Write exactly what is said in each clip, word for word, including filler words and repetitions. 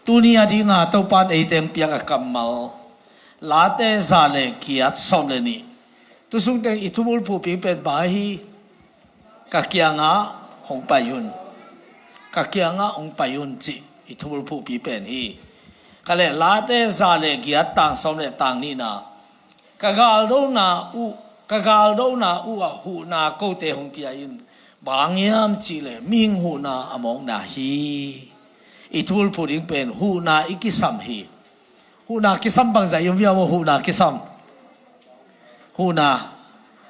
Tuni a dinga Topan ei teng piak a kammal, Late za le giat sawm le nih. Tu sung teng i thubul phuhpih pen bang hi? Ka kiangah hong pai un. Ka kiangah hong pai un cih i thubul phuhpih pen hi. Ka le Late za le giat tang sawm le tang nihna. Ka galdona uh, ka galdona uh ah huhna kote hong pia in. Bang hiam cih le mihing huhna a mawkna hi. I thubul phuh ding pen huhna i kisam hi. Huhna kisam bangzah i om hiam aw? Huhna kisam. Huhna.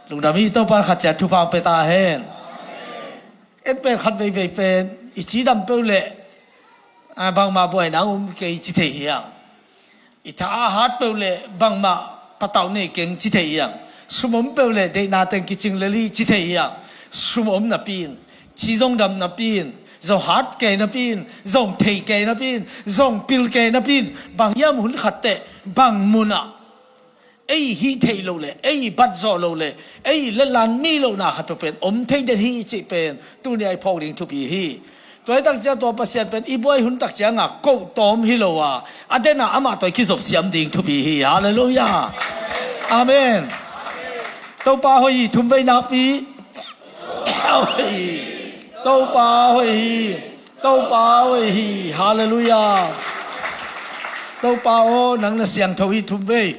Lungdam hi. Topan khat ciat thupha pia ta hen. En pen khat veivei pen i cidam peuh le, a, bangmah buaina om kei ci thei hiam? I tha a hat peuh le bangmah patauh nei keng ci thei hiam? Sum om peuh le deihna teng kicing lel hi ci thei hiam? Sum om napi in, ci zong dam napi in, zong hat kei napi in, zong thei kei napi in, zong pil kei napi in, bang hiam hun khat teh bang munah ei hih theih loh le ei bat zawh loh le ei letlan mi lohna khat peuh pen om thei den hi cih pen tuni a i phawk ding thupi hi. Tua hi tak ciang tua Pasian pen i buai hun tak cianga koh tawm hi lo a, a dena amah tawh i kizop siam ding thupi hi. Halleluiah. Amen. Topa hoih hi. Thum vei nakpi. Topa hoih hi. Topa hoih hi. Topa hoih hi. Halleluiah. Topa aw, nang na siangtho hi. Thum vei.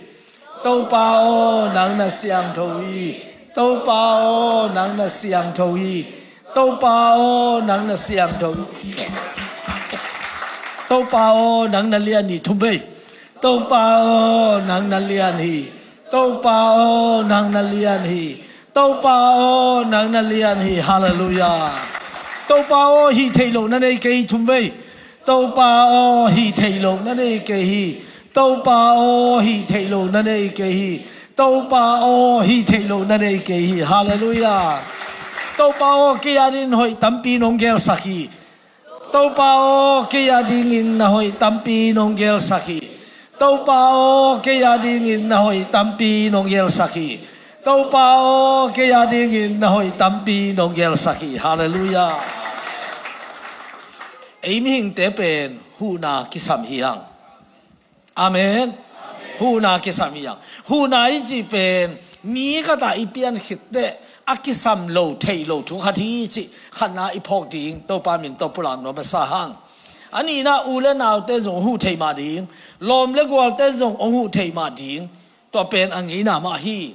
Topa aw, nang na siangtho hi. Topa aw, nang na siangtho hi. Topa aw, nang na siangtho hi. Topa aw, nang na lian hi. Thum vei. Topa aw, nang na lian hi. Topa aw, nang na lian hi. Topa aw, nang na lian hi. Halleluiah. Topa aw, hih theih loh na nei kei hi. Thum vei. Topa aw, hih theih loh na nei kei hi. Topa aw, hih theih loh na nei kei hi. Topa aw, hih theih loh na nei kei hi. Halleluiah. Topa aw, kei a dingin hoih tampi nong gelsak hi. Topa aw, kei a dingin na hoih tampi nong gelsak hi. Topa aw, kei a dingin na hoih tampi nong gelsak hi. Topa aw, kei a dingin na hoih tampi nong gelsak hi. Halleluiah. Ei mihingte pen huhna kisam hi hang. Amen. Huhna kisam hi hang. Huhna i cih pen mi khat a i pian khit teh a kisam lo theih lo thu khat hi cih khatna i phawk ding Topa min tawh pulak nuam a sa hang. A nihna, u le naute zong huh theih mah ding, lawm le gualte zong hong huh theih mah ding. Tua pen a ngeina mah hi.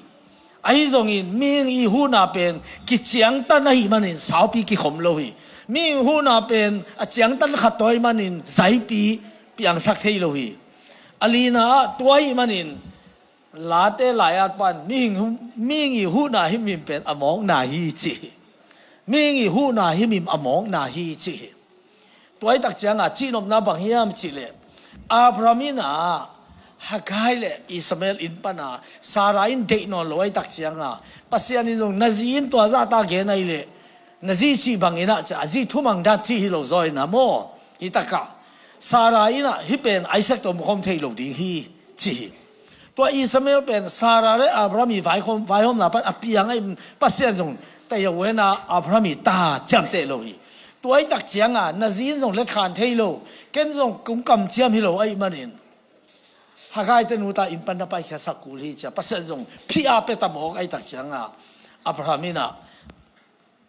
Ahi zongin mihing i huhna pen kiciangtan ahih manin saupi kikhom lo hi. Mihing huhna pen a ciangtan khat tawh ahih manin zaipi piangsak thei lo hi. A lina ah tua ahih manin Late lai-at pan mihing, mihing i huhna himhim pen a mawkna hi ci hi. Mihing i huhna himhim a mawkna hi ci hi. Tua hi tak cianga cihnopna bang hiam cih leh, Abraham in ah Hagar le Ishmael inn pana Sarah in deih nawn lo ahi tak cianga, Pasian in zong na zi in tua zahta gen ahi leh na zi cih bangin ah ci a, zi thumang dan cih hi lo zaw in ah maw? Hi takah Sarah in ah hih pen Isaac tawh mukhawm thei lo ding hi ci hi. Tua Ishmael pen Sarah le Abraham i vaikhawm, vaihawmna pan a piang ahi, Pasian zong taiawena Abraham i ta ciamteh lo hi. Tua hi tak cianga na zi in zong letkhan thei lo, ken zong kong kamciam hi lo ahih manin Hagar te nuta inn pan na paikhiasak kul hi cia Pasian zong phia pia ta mawk ahi tak cianga Abraham in ah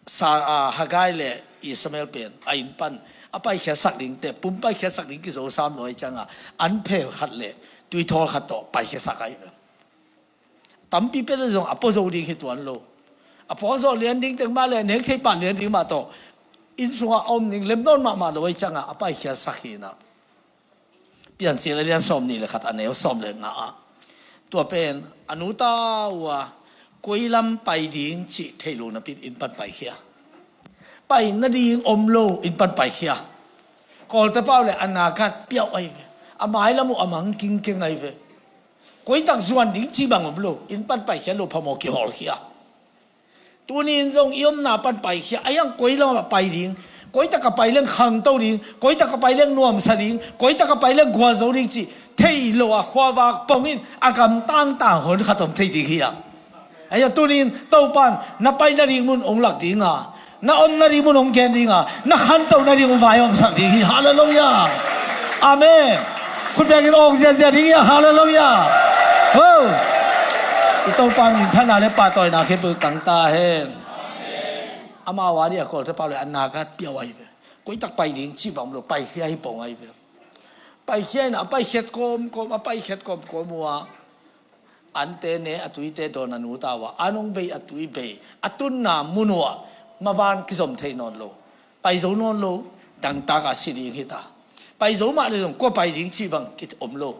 Sa, a, Hagar le Ishmael pen a inn pan a paikhiasak ding teh, pum paikhiasak ding kizo sam lo ahi cianga an phel khat le tuithawl khat tawh paikhiasak ahi ve. Tampi pia le zong a pua zo ding hi tuan lo. A pua zo lian ding teng mah le nek thei pan lian ding mah tawh inn sungah a om ning lem nawn mahmah lo ahi cianga a paikhiasak hi in ah. Piancil a lian sawm nih le khat a neu sawm le nga ah tua pen a nuta uh a koi lam pai ding cih thei lo napi in inn pan paikhia. Pai nading om lo, inn pan paikhia. Kawlte pau le a nakat piauh ahi ve. A mailam uh a mang kingkeng ahi ve. Koitak zuan ding cih bang om lo, inn pan paikhia lo phamawh kihawlkhia. Tuni in zong i omna pan paikhia, a hiang koi lamah pai ding, koitak a pai leng khangto ding, koitak a pai leng nuamsa ding, koitak a pai leng gualzo ding cih thei lo a khuavak pong in a gamtang tang hon khat om thei ding hi a. A hiang tuni in Topan na pai nading mun hong lak ding a, na om nading mun hong gen ding a, na khanto nading hong vai a omsak ding hi. Halleluiah. Amen. Khut bengin awng ziazia ding hi a, halleluiah. Ho. I Topa minthanna le pahtawina khempeuh tang ta hen. Amau a dih a kawlte pau le a nak a piau ahi ve. Koitak pai ding cih bang lo, paikhia hi pong ahi ve. Paikhia in a paikhiat kawmkawm, a paikhiat kawmkawm uh a, ante ne a tuite dawn a nut a uh a, an hong bei a tui bei, a tunna mun uh ah maban kizom thei nawn lo. Pai zo nawn lo, dangtak a si ding hi ta. Pai zo mah le zong kua pai ding cih bang ki om lo.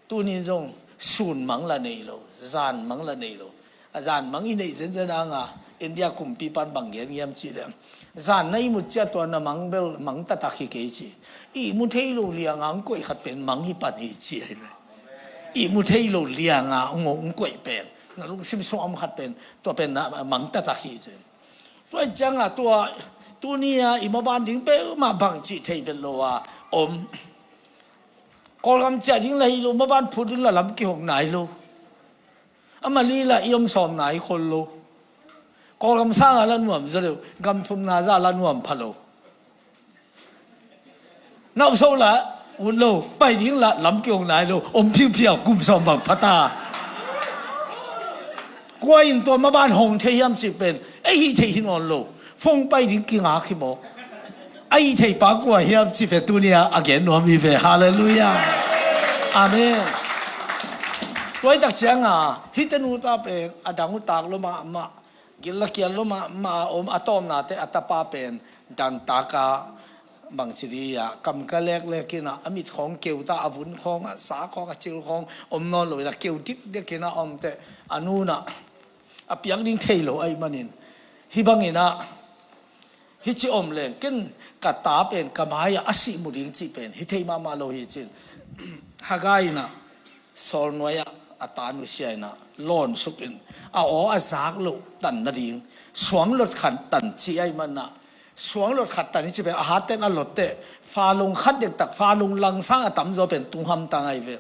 Tunin zong sun mang la nei lo, zan mang la nei lo. A zan mang i neih zenzen hanga India kumpipan bang gen hiam cih leh, zan na ihmut ciah tua na mang bel mang taktak hi kei ci. Ihmu thei lo lianga hong koih khat pen mang hi pan hi ci ahi ve. Ihmu thei lo lianga hong, hong koih pen, na lungsim sung a om khat pen, tua pen na mang taktak hi ci. Tua hi cianga tua tuni a i maban ding peuhmah bang cih thei vet lo a om. Kawlgam ciah ding la hi lo, maban phut ding la lam kihong nai lo. A Mali la i om sawm nai khol lo. Kawlgam sanga la nuam zaw deuh, gam thumna za la nuam pha lo. Nauhsoh la ut lo, pai ding la lam kihong nai lo, om phiuphiau kum sawm bang pha ta. Kua in tua maban hong thei hiam cih pen ei hih theih hi nawn lo. Phone pai ding kingak hi maw? A hih thei pa kua hiam cih pen tuni a a gen nuam hi ve. Halleluiah. Amen. Tua hi tak cianga hihte nu ta pen a dang uh tak lo mahmah, gil la kial lo mahmah a om, a tawpnate a tapa pen dangtaka bangci di a kam ka leklek in a, a mit khawng keu ta, a vun khawng, a sa khawng, a cil khawng om nawn lo in a, keu dikdek in a om teh a nu in a, a piak ding thei lo ahih manin, hih bangin a, hih ci om leng ken ka ta pen ka mai-ah a sih mu ding cih pen hi thei mahmah lo hi cin. Haggai in a, Saul nuai-ah a ta nusia in a, lawn sukin a aw a zak loh tan nading, suanglot khat tan cih ahih manin a, suanglot khat tan hi ci pen a hat ten a lot teh, falung khat dektak, falung langsang a tamzaw pen tung hamtang ahi ve.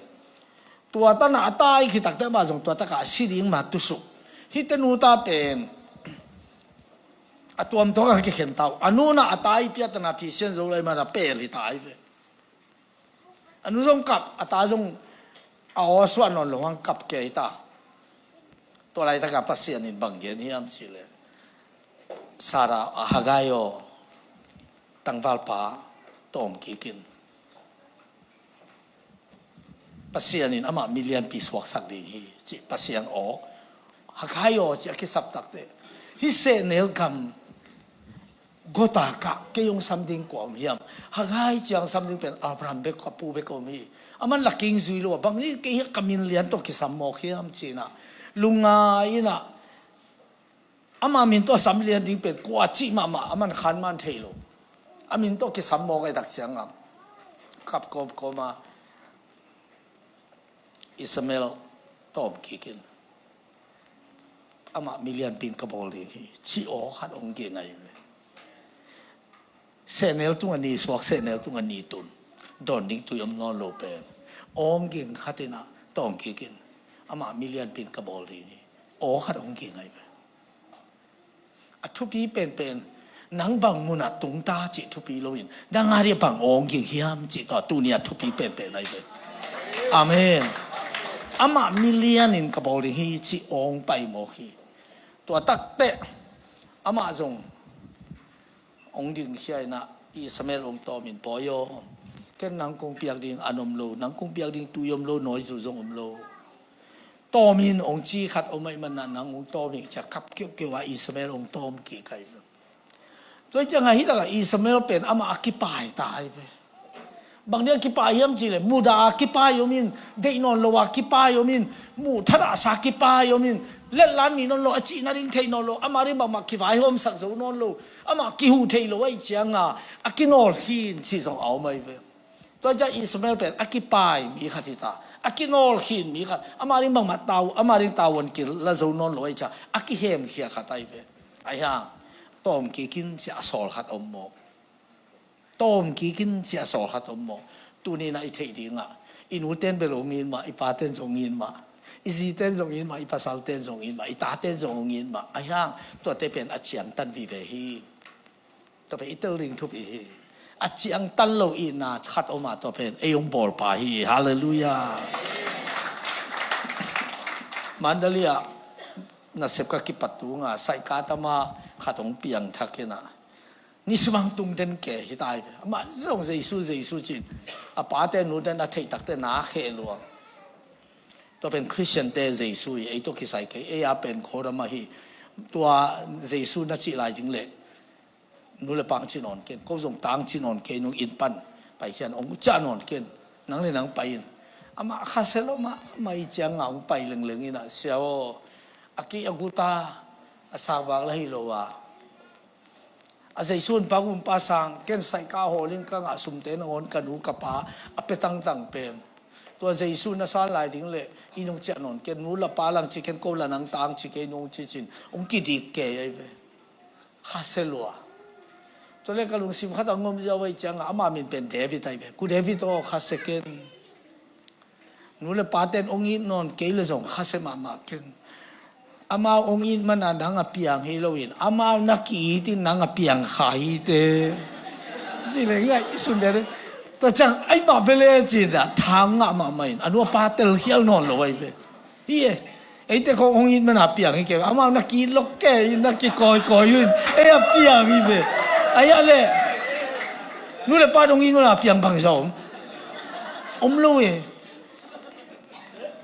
Tua tan a a ta i khit tak teh amah zong tua takah a si ding mah tusuk. Hihte nu ta pen a tuamtuak a kikhen ta uh. A nu in a a ta i piak tan a Pasian zo lai man a pel hi ta ahi ve. A nu zong kap, a ta zong a aw suah nawn lo hang kap kei ta. Tua laitakah Pasian in bang gen hiam cih leh, Sarah, a Haggai aw, tangvalpa tawm kik in. Pasian in amah mi lianpi suaksak ding hi, cih Pasian aw. Haggai aw, cih a kisap tak teh, hih sehnel gam gota kah kei hong sam ding kua om hiam? Haggai ciang sam ding pen Abraham bek, a pu bek om hi. Aman la king zui lo a, bang ni kei hi ka min lian tawh kisam mawk hiam ci in a, lungngai in a, ama min tawh sam lian ding pen kua cih mahmah aman khan man thei lo. A min tawh kisam mawk a i tak ciangam kap kawmkawm a, Ishmael tawm kik in, amah mi lianpi in ka bawl ding hi, ci aw khat hong gen ahi ve. Sehnel tungah ni suak, sehnel tungah ni tun, dawn ding tui om nawn lo pen, aw hong gen khat in a tawm kik in, amah mi lianpi in ka bawl ding hi, aw khat hong gen ahi ve. A thupi penpen, nang bang munah tungta cih thupi loin, nang a dia bang aw hong gen hiam cih tawh tuni a thupi penpen ahi ve. Amen. Amah mi lian in ka bawl ding hi, cih aw hong pai mawk hi. Tua tak teh amah zong hong dingkhia in a, Ishmael hong tawm in, Bawi aw, ken nang kong piak ding an om lo, nang kong piak ding tui om lo, nawizu zong om lo. Tawm in hong ci khat om ahih manin a, nang hong tawm in, ci a kap keukeu a Ishmael hong tawm kik ahi ve. Tua hi ciangah hih takah Ishmael pen amah a kipai ta ahi ve. Bang dia kipai hiam cih leh, mudah a kipai om in, deih nawn lo a kipai om in, muh thadah sa kipai om in, letlan mi nawn lo, a cih nading thei nawn lo, amah ding bangmah kivaihawmsak zo nawn lo, amah kihuh thei lo ahih ciangah a kinawl khin cih zong a om ahi ve. Tua ciah Ishmael pen a kipai mi khat hi ta, a kinawl khin mi khat, amah ding bangmah tau, amah ding tavuan kila zo nawn lo ahih ciah a kihemkhia khat ahi ve. Ahi hang, tawm kik in ci a sawl khat om maw? Tawm kik in ci a sawl khat om maw? Tuni in a i theih dingah, i nu ten bel hong it mah, i pa ten zong hong it mah, i zi ten zong hong it mah, i pasal ten zong hong it mah, i ta ten zong hong it mah. Ahi hang, tuate pen a ciangtan vive hi. Tua pen i tel ding thupi hi. a ciangtan lo itna khat om a, tua pen ei hong bawlpa hi. Halleluiah. Mandalay ah nasep ka kipat tunga saikatama khat hong piangthak hi na, nisimang tung den ke hi tai ve. Amah zong Jesu, Jesu ci-in a pate nute na theih takte na kheh lua. Tua pen Khristiante Jesu hi, ei tawh kisai kei, ei a pen khuadam ahi. Tua Jesu na cih lai ding leh, nu le pa hong ci nawn ken, ko zong ta hong ci nawn kei, nung inn pan paikhia in hong ciah nawn ken, nang le nang pai in. Amah khasia lo mahmah hi cianga hong pai lengleng in ah, sia aw, a ki a guta a sakvak la hi lo a, a Jesu in pa gumpa sang, ken saika hawl in ka ngah sumte nangawn ka nu ka pa a pia tangtang pen. Tua Jesu na san lai ding leh inn hong ciah nawn ken, nu la pa la hong ci ken, ko la nang ta hong ci kei, nung ci-in hong kidik kei ahi ve. Khasia lua. Tua leh ka lungsim khat a ngom ziau ahi cianga, ama min pen David ahi ve. Ku David aw, khasia ken. Nu le paten hong it nawn kei leh zong khasia mahmah ken. Amau hong it mana nang a piang hi loin, amau na ki-it in nang a piang kha hi te, ci leh ngaihsun ve. Tua ciang ai mah vele ci-in ah tha ngah mahmah in, a nu a pa telkhial nawn lo ahi ve. Hi e, eite khong hong it mana piang hi kei, amau na ki-it lo kei, na kikawikawi uh in, ei a piang hi ve. Ahi ah leh, nu le pa hong it mana piang bang zong om lo e.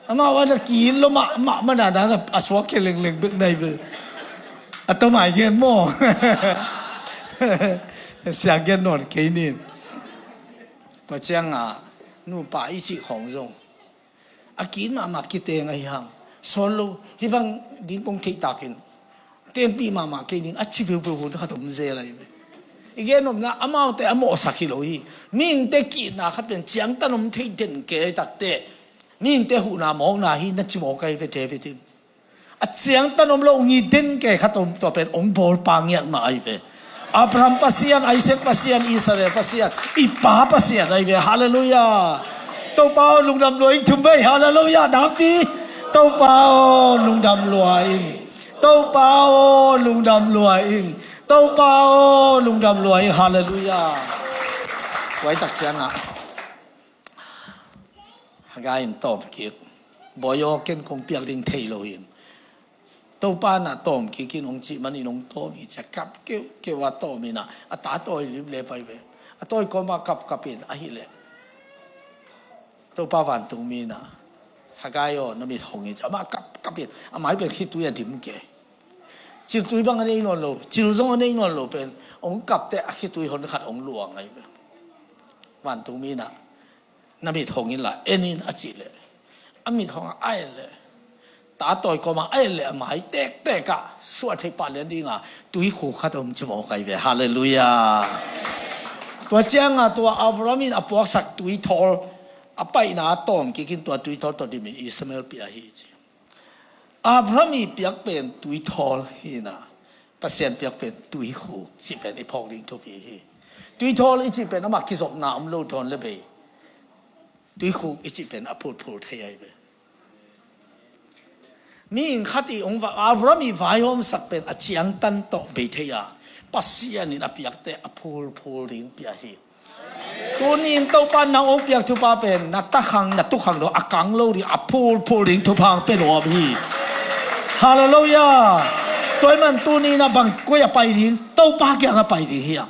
Amau a na ki-it lo mahmah mana na a suak khia lengleng bek na hi ve. A tom ai gen maw? Sia gen nawn kei nin. Tua cianga nupa i cih khong zong a ki-it mahmah kiteng ahi hang, sawl lo, hih bang ding kong theih takin tenpih mahmah kei ning a ci peuhpeuh hun khat om zel ahi ve. I gen nopna, amaute a mawhsak hi lo hi. Mihingte ki-itna khat pen ciangtan om thei den kei takte, mihingte huhna mawkna hi na ci mawk ahi ve, David in. A ciangtan om lo ngi den kei khat om, tua pen hong bawlpa ngiat mah ahi ve. Abraham Pasian, Isaac Pasian, Israel Pasian, i pa Pasian ahi ve. Halleluiah. Topa aw, lungdam lua ing, thum vei. Halleluiah. Nakpi. Topa aw, lungdam lua ing. Topa aw, lungdam lua ing. Topa aw, lungdam lua ing. Halleluiah. Tua i tak ciangah Haggai in tawm kik. Bawi aw, ken kong piak ding thei lo hi. Topa na tawm kik in hong cih manin hong tawm hi ci-a kap keuhkeuh a tawm in ah, a ta tawi lim le pai ve. A tawi kawma kapkap in ahih leh Topa vantungmi in ah, Haggai aw, na mit hong in ci-a amah kapkap in, a mai pen khitui a dim kei. Ciltui bang a nei nawn lo, cil zong a nei nawn lo pen hong kapte a khitui hon khat hong luang ahi ve. Vantungmi in ah, na mit hong inla en in a cih leh, a mit hong a en leh, ta tawi kawma a en leh a mai tektek ah suah thei pah lian dinga tuikhuk khat om ci mawk ahi ve. Halleluiah. Tua cianga tua Abraham in a puaksak tuithawl a paihna a tawm kik in tua tuithawl tawh dimin Ishmael pia hi ci. Abraham i piak pen tuithawl hi na, Pasian piak pen tuikhuk cih pen i phawk ding thupi hi. Tuithawl i cih pen amah kizopna om lo thawn le bei. Tuikhuk i cih pen a phulphul thei ahi ve. Mihing khat i hong va, Abraham i vaihawmsak pen a ciangtan tawh bei thei a, Pasian in a piakte a phulphul ding pia hi. Tuni in Topa nang hong piak thupha pen na takhang na tukhang lo a kang lo ding a phulphul ding thupha hong pia nuam hi. Halleluiah. Tua ahih man tuni in a bang koi a pai ding, Topa kiang a pai ding hi a.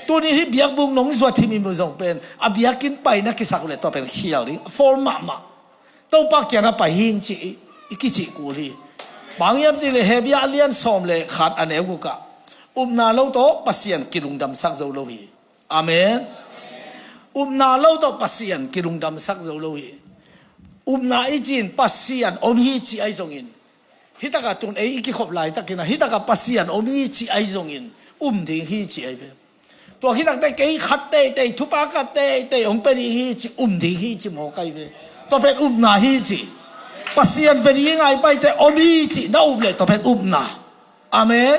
Tuni hih biakbuk nong zuat hi mi mu zong pen a biakinn pai na kisak uh leh tua pen khial ding a fawl mahmah. Topa kiang a pai hing ci i, i kicih kul hi. Bang hiam cih leh Hebru a lian sawm le khat a neu guk ah, upna lo tawh Pasian kilungdamsak zo lo hi. Amen. Upna lo tawh Pasian kilungdamsak zo lo hi. Upna i cih in Pasian om hi cih ahi zongin, hih takah tun ei i kikhop laitakin ah hih takah Pasian om hi cih ahi zongin um ding hi cih ahi ve. Tua hih takte kei khat teitei, thupha khat teitei hong pia ding hi cih, um ding hi cih mawk ahi ve. Tua pen upna hi cih. Pasian pia ding hi ngai paite om hi cih na up leh tua pen upna. Amen.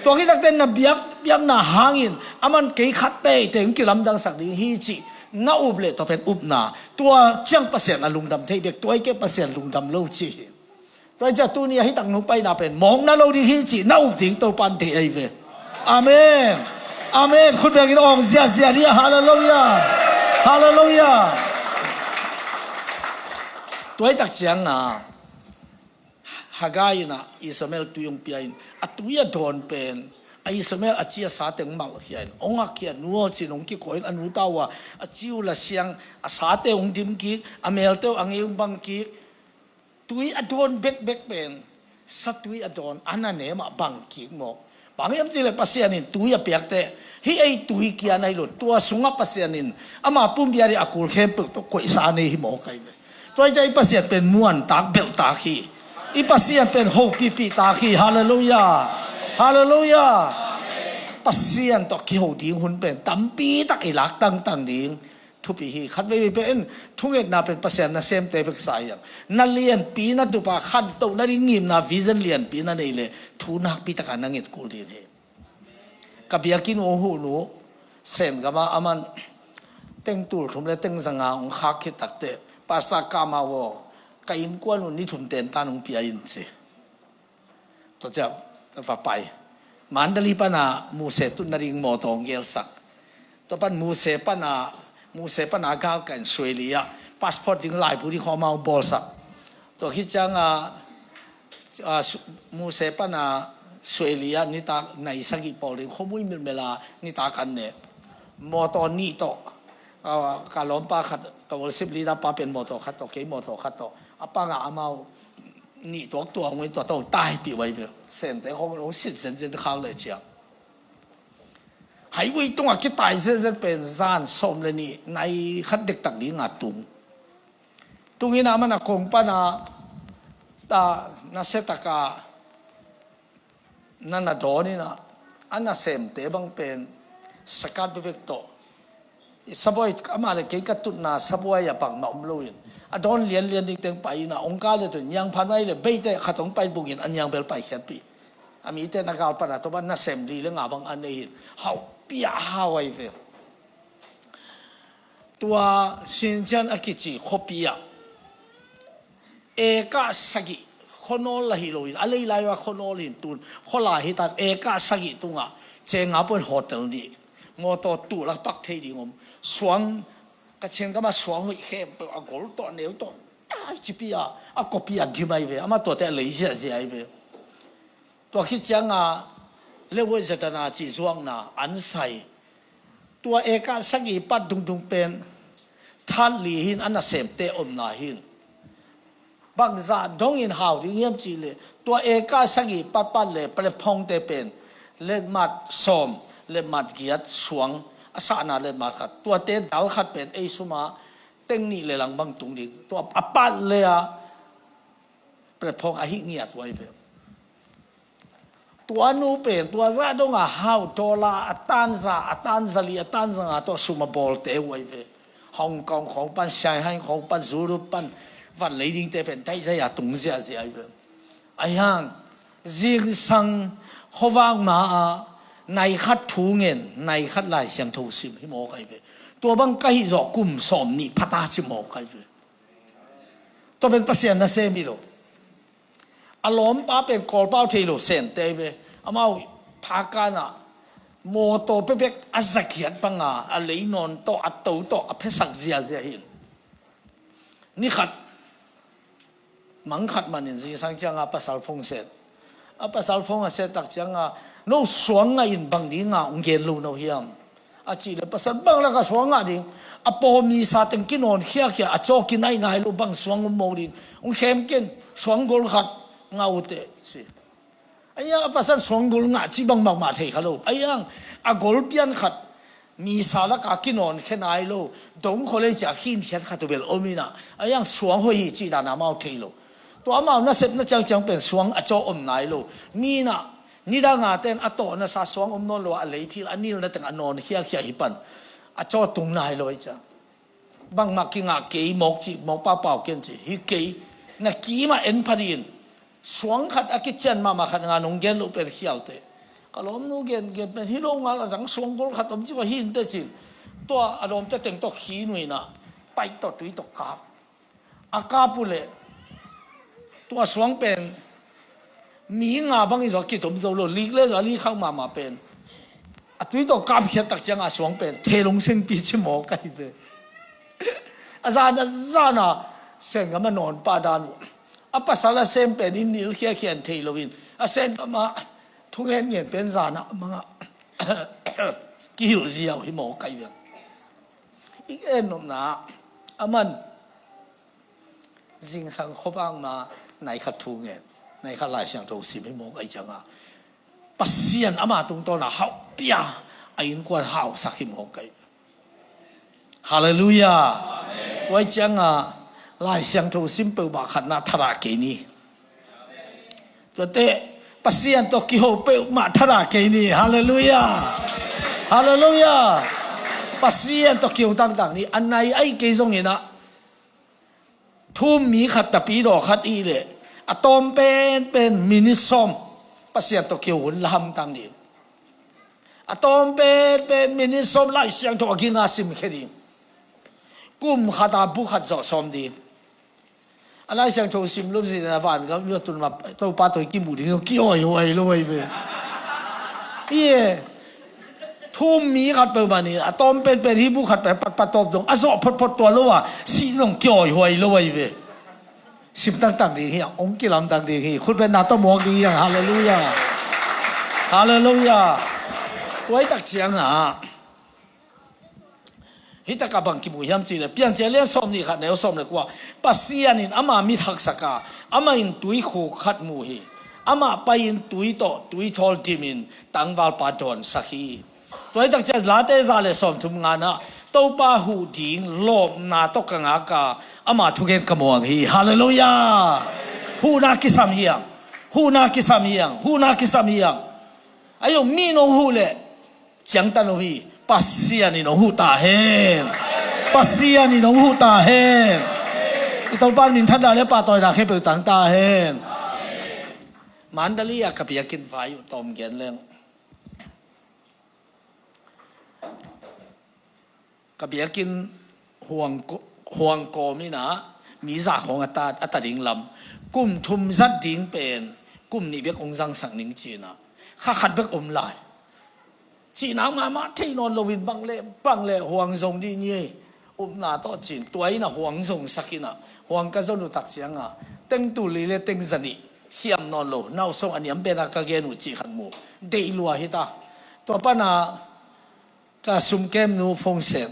Tua hih takte na biak, biakna hangin aman kei khat teitei hong kilamdangsak ding hi cih na up leh tua pen upna. Tua ciang Pasian a lungdam thei bek, tua hi kei Pasian lungdam lo ci hi. Tua hi ciah tuni a hih tak nung paina pen mawkna lo ding hi cih na up ding Topa in thei ahi ve. Amen. Amen. Khut bengin awng ziazia ni. Halleluiah. Halleluiah. Tuaitak cianga Hagai in ah Ishmael tui hong pia in, a tui a dawn pen a Ishmael a ci a sate hong malh khia in, hong ak khia, nu aw, ci-in hong kikawi in, a nu ta uh a, a ci uh la siang, a sate hong dim kik, a melte uh a ngei hong bang kik. Tui a dawn bekbek pen, sa tui a dawn, a na nem ah bang kik mawk. Bang hiam cih leh Pasian in tui a piak teh, hih ei tui kia na hi lo, tua sungah Pasian in ama pumpi a ding a kul khempeuh tawh koihsa a nei hi mawk ahi ve. Tua hi ciang i Pasian pen muantak belhtak hi. I Pasian pen hopihpihtak hi. Halleluiah. Halleluiah. Pasian tawh kiho ding hun pen tampi tak i lak tangtang ding thupi hi. Khat veivei pen thungetna pen Pasian nasemte bek sa hi hang. Na lianpi na tupa khantoh nading ngimna, vision lianpi na nei leh thu nakpi taka na nget kul ding hi. Ka biakinn uh a huh nu, Sen gam ah aman teng tul thum le teng zanga hong khak khit takteh, Pastor Kam Aw aw, ka innkuan uh ni thum tentan hong pia in, ci. Tua ciang va pai. Mandalay pana Muse tut nading mawtaw hong gelsak. Tua pan Muse pana, Muse pana galkah in Sueli ah passport ding laibu ding khawng amau bawlsak. Tua khit cianga, a, Su-, Muse pana Sueli ah nitak nai sagih pawl ding khuamui milmela nitak an ne. Mawtaw nih tawh, a, ka lawmpa khat, ka worship leader pa pen mawtaw khat tawh, kei mawtaw khat tawh, a panga amau nih tuaktuak ngui tua tawh taipih uh ahi ve. Sente khawng hong sit zenzen khak leh ciang, highway tungah kitai zenzen pen zan sawm le nih nai khat dektak dinga tung. Tungin a man a kong pana ta nasia taka na na dawn in ah, a nasemte bang pen sakat bekbek tawh. Sabuai, amah le kei ka tutna sabuai a bangmah om loin, a dawn lianlian ding teng pai in ah, hong kah le tun niangphan mai le beite khat hong pai bungin a niang bel paikhiatpih. A mite na galpan a tawh a nasem li le nga bang a nei hin, hauh piah hau ahi ve. Tua Xinjiang a kici khuapi ah eka sagih, khuanawl la hi loin, a leilai a khuanawl hin tun, khuala hi tan, eka sagih tungah ceng nga puan hotel nih, mawtaw tul a pak thei ding om. Suang, ka Chin gam ah suang hoih khempeuh a gol tawh, a neu tawh, a cipi a, a kawpi a dim ahi ve, amah tuate a lei ziahziah ahi ve. Tua khit cianga leuhhuai zatana cih zuakna an sai. Tua eka sagih pat dungdung pen that li hin, a nasemte omna hin. Bangzah dongin hau ding hiam cih leh, tua eka sagih patpat le platformte pen letmat sawm, letmat giat suang, a sahna letmat khat. Tuate dal khat pen ei suma teng nih le lang bang tung ding. Tua a pat le a platform a hih ngiat uh ahi ve. Tua nu pen tua zah donga hau, dollar a tanza, a tanza li, a tanza nga tawh sum a bawlte uh ahi ve. Hong Kong khawng pan, Shanghai khawng pan, Europe pan, van lei dingte pen taizai a tung ziahziah ahi ve. Ahi hang zingsang khuavak ma-ah nai khat thu ngen, nai khat Lai Siangtho sim hi mawk ahi ve. Tua bang ka hih zawh kum sawm nih phata ci mawk ahi ve. Tua pen Pasian nasem hi lo. A lawmpa pen Kawlpau thei lo, Sente ahi ve. Amau phakanah mawtaw pekpek a zakiat banga a leinawn tawh, a to tawh a phesak ziazia hin. Ni khat mang khat manin zingsang cianga pasal phone set. A pasal phone a set tak cianga, "No suang ngah in, bang dinga hong gen lo no hiam?" a cih le, "Pasal, bang laka suang ngah ding? A paw misa teng kinawn khiakhia, a caw kinainai lo, bang suang om mawk ding? Hong khem ken, suang gol khat ngah uh teh," ci. Ahi hang a pasal suang gol ngah cih bang mahmah thei kha lo. Ahi hang a gol pian khat misa laka kinawn khia nai lo, dong khawlei cia khinkhiat khat uh bel om inah, ahi hang suang hoih hi cih dana amau thei lo. Tua amau nasepna ciangciang pen suang a caw om nai lo. Mi inah nidanga ten a tawhna sa suang om nawn lo a, a leiphil a nilna teng a nawn khiakhia hi pan a caw tung nai lo ahi ciang. Bangmah kingah kei mawk cih mawk paupau ken ci hi kei. Na kimah en pha dih in. Suang khat a kician mahmah khat nga nong gen loh pen khialte. Ka lawmnu gen gen pen hi lo ngal, a dang suang gol khat om ci va hi inteh cin. Tua a lawmte teng tawh khin uh inah paih tawh tui tawh kap. A kap uh leh tua suang pen mi nga bangin zaw kitom zo lo, lik le zaw a lik khak mahmah pen. A tui tawh kapkhiat tak cianga suang pen theilung sengpi ci mawk ahi ve. A zan a zana Sengam a nawn pah dan uh. A pasal a sem pen in nilkhiakhian thei loin a Sengam a thungen ngen pen zana manga kihilh ziau hi mawk ahi ve. I en nopna a man zingsang khuavak ma nai khat thu ngen, nai khat Lai Siangtho sim hi mawk ahi cianga Pasian ama tungtawna hauhpia a innkuan hausak hi mawk ahi. Halleluiah. Tua ahi cianga Lai Siangtho sim peuhmah khatna thadah kei ni. Tuate Pasian tawh kiho peuhmah thadah kei ni. Halleluiah. Halleluiah. Pasian tawh kiho tangtang ni. A nai ahi kei zonginah thum mi khat tapidaw khat ih leh a tawm penpen minit sawm Pasian tawh kiho hun la hamtang ding. A tawm penpen minit sawm Lai Siangtho a kinga simkhia ding. Kum khata bu khat zawh sawm ding. A Lai Siangtho sim lupzin a vangam i tun ma Topa tawh i kimuh ding zong kihoihuai lo ahi ve. Ie. Thum mi khat peuhmah ni a tawm penpen hi bu khat pen patpat tawp zong a zawh photphot tua lo a sih zong kihoihuai lo ahi ve. Sim tangtang ding hi a ong kilamtang ding hi khutbetna tawh muak ding hi a. Halleluiah. Halleluiah. Tua ahi tak cianga Hih takah bang kimu hiam cihleh Piancil lian sawm nih khat neu sawm le kua. Pasian in ama mit haksak a, amah in tuikhuk khat mu hi. Amah pai-in tui tawh tuithawl dimin tangvalpa dawnsak hi. Tua hi takciang Late za le sawm thum nganah Topa huh ding lawpna tawh ka ngak a, ama thugen ka muang hi. Halleluiah. Huhna kisam hiang. Huhna kisam hiang. Huhna kisam hiang. Ayo mi nong huh leh ciangtan uh hi. Pasian in hong huh ta hen. Pasian in hong huh ta hen. I Topa min thanna le pahtawina khempeuh tang ta hen. Mandalay ah ka biakinn vai uh tawm gen leng ka biakinn huang kawm inah mi za khawng a ta ding lam kum thum zat ding pen kum nih bek hong zangsak ning cinah kha khat bek om lai. Cihna mahmah thei nawn loin bang le bang le huang zong dih ni ei. Upna tawh cin tua inah huang zong sak inah huang ka zon uh tak cianga teng tul li le teng zanih hiam nawn lo. Nausong a niam bena ka gen uh cih khat mu deih lua hita. Tua pana ka sumkem nu phone sen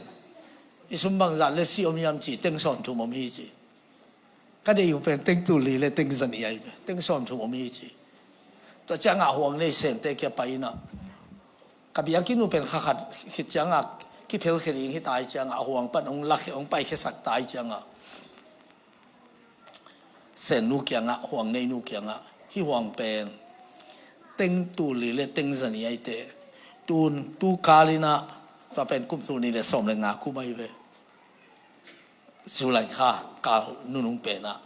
i sum bangzah le si om hiam ci teng sawm thum om hi ci. Ka deih uh pen teng tul li le teng zanih ahi ve teng sawm thum om hi ci. Tua ciangah huang nei sente kia pai inah ka biakinn uh pen kha khat khit ciangah kiphelkhia ding hita ahi ciangah a huang pan hong lakkhia hong paikhiasak ta ahi ciangah sen nu kiangah huang nei nu kiangah hih huang pen teng tul li le teng zanih ahi teh tun tu kal inah tua pen kum tul nih le sawm le nga kum ahi ve. Zulai kha kal nunung penah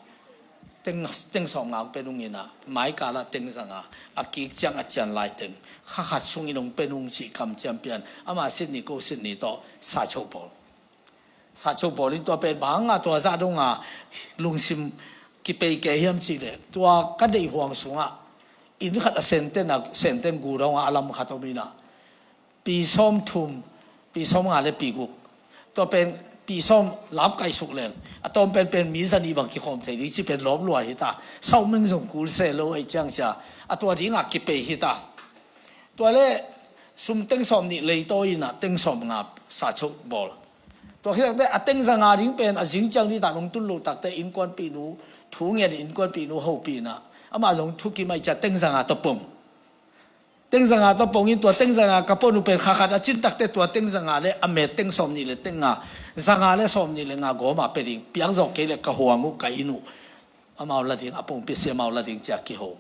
teng sawm nga hong pen ung inah maikalah teng zanga a kik ciang a cian lai teng kha khat sungin hong pen ung cih kam ciam pian ama sitni ko sitni tawh sa choh pawl. Sa choh pawl in tua pen banga tua zah donga lungsim kipei kei hiam cihleh tua ka deih huang sungah inn khat a senten a senten gu donga a lam khat om inah pi sawm thum, pi sawm nga le pi guk. Tua pen pi sawm lap kaih suk leng a tawm penpen mi zanih bang kikhawm thei ding ci pen lawp lua hita. Sauh meng zong kul se lo ei ciang cia a tua dingah kipei hita. Tua le sum teng sawm nih leitaw inah teng sawm nga sa choh bawl. Tua khit takte a teng zanga ding pen a zing ciang dih tak nong tun lo takte innkuanpihnu thu ngen innkuanpihnu hopih inah amah zong thukim ahi cia teng zanga tawh pom. Teng zanga tawh pongin tua teng zanga ka pon uh pen kha khat a cin takte tua teng zanga le a met teng sawm nih le teng nga zanga le sawm nih le nga gawma pe ding piak zawh kei le ka huang uh ka inn uh amau la ding a pongpi si amau la ding cia kiho.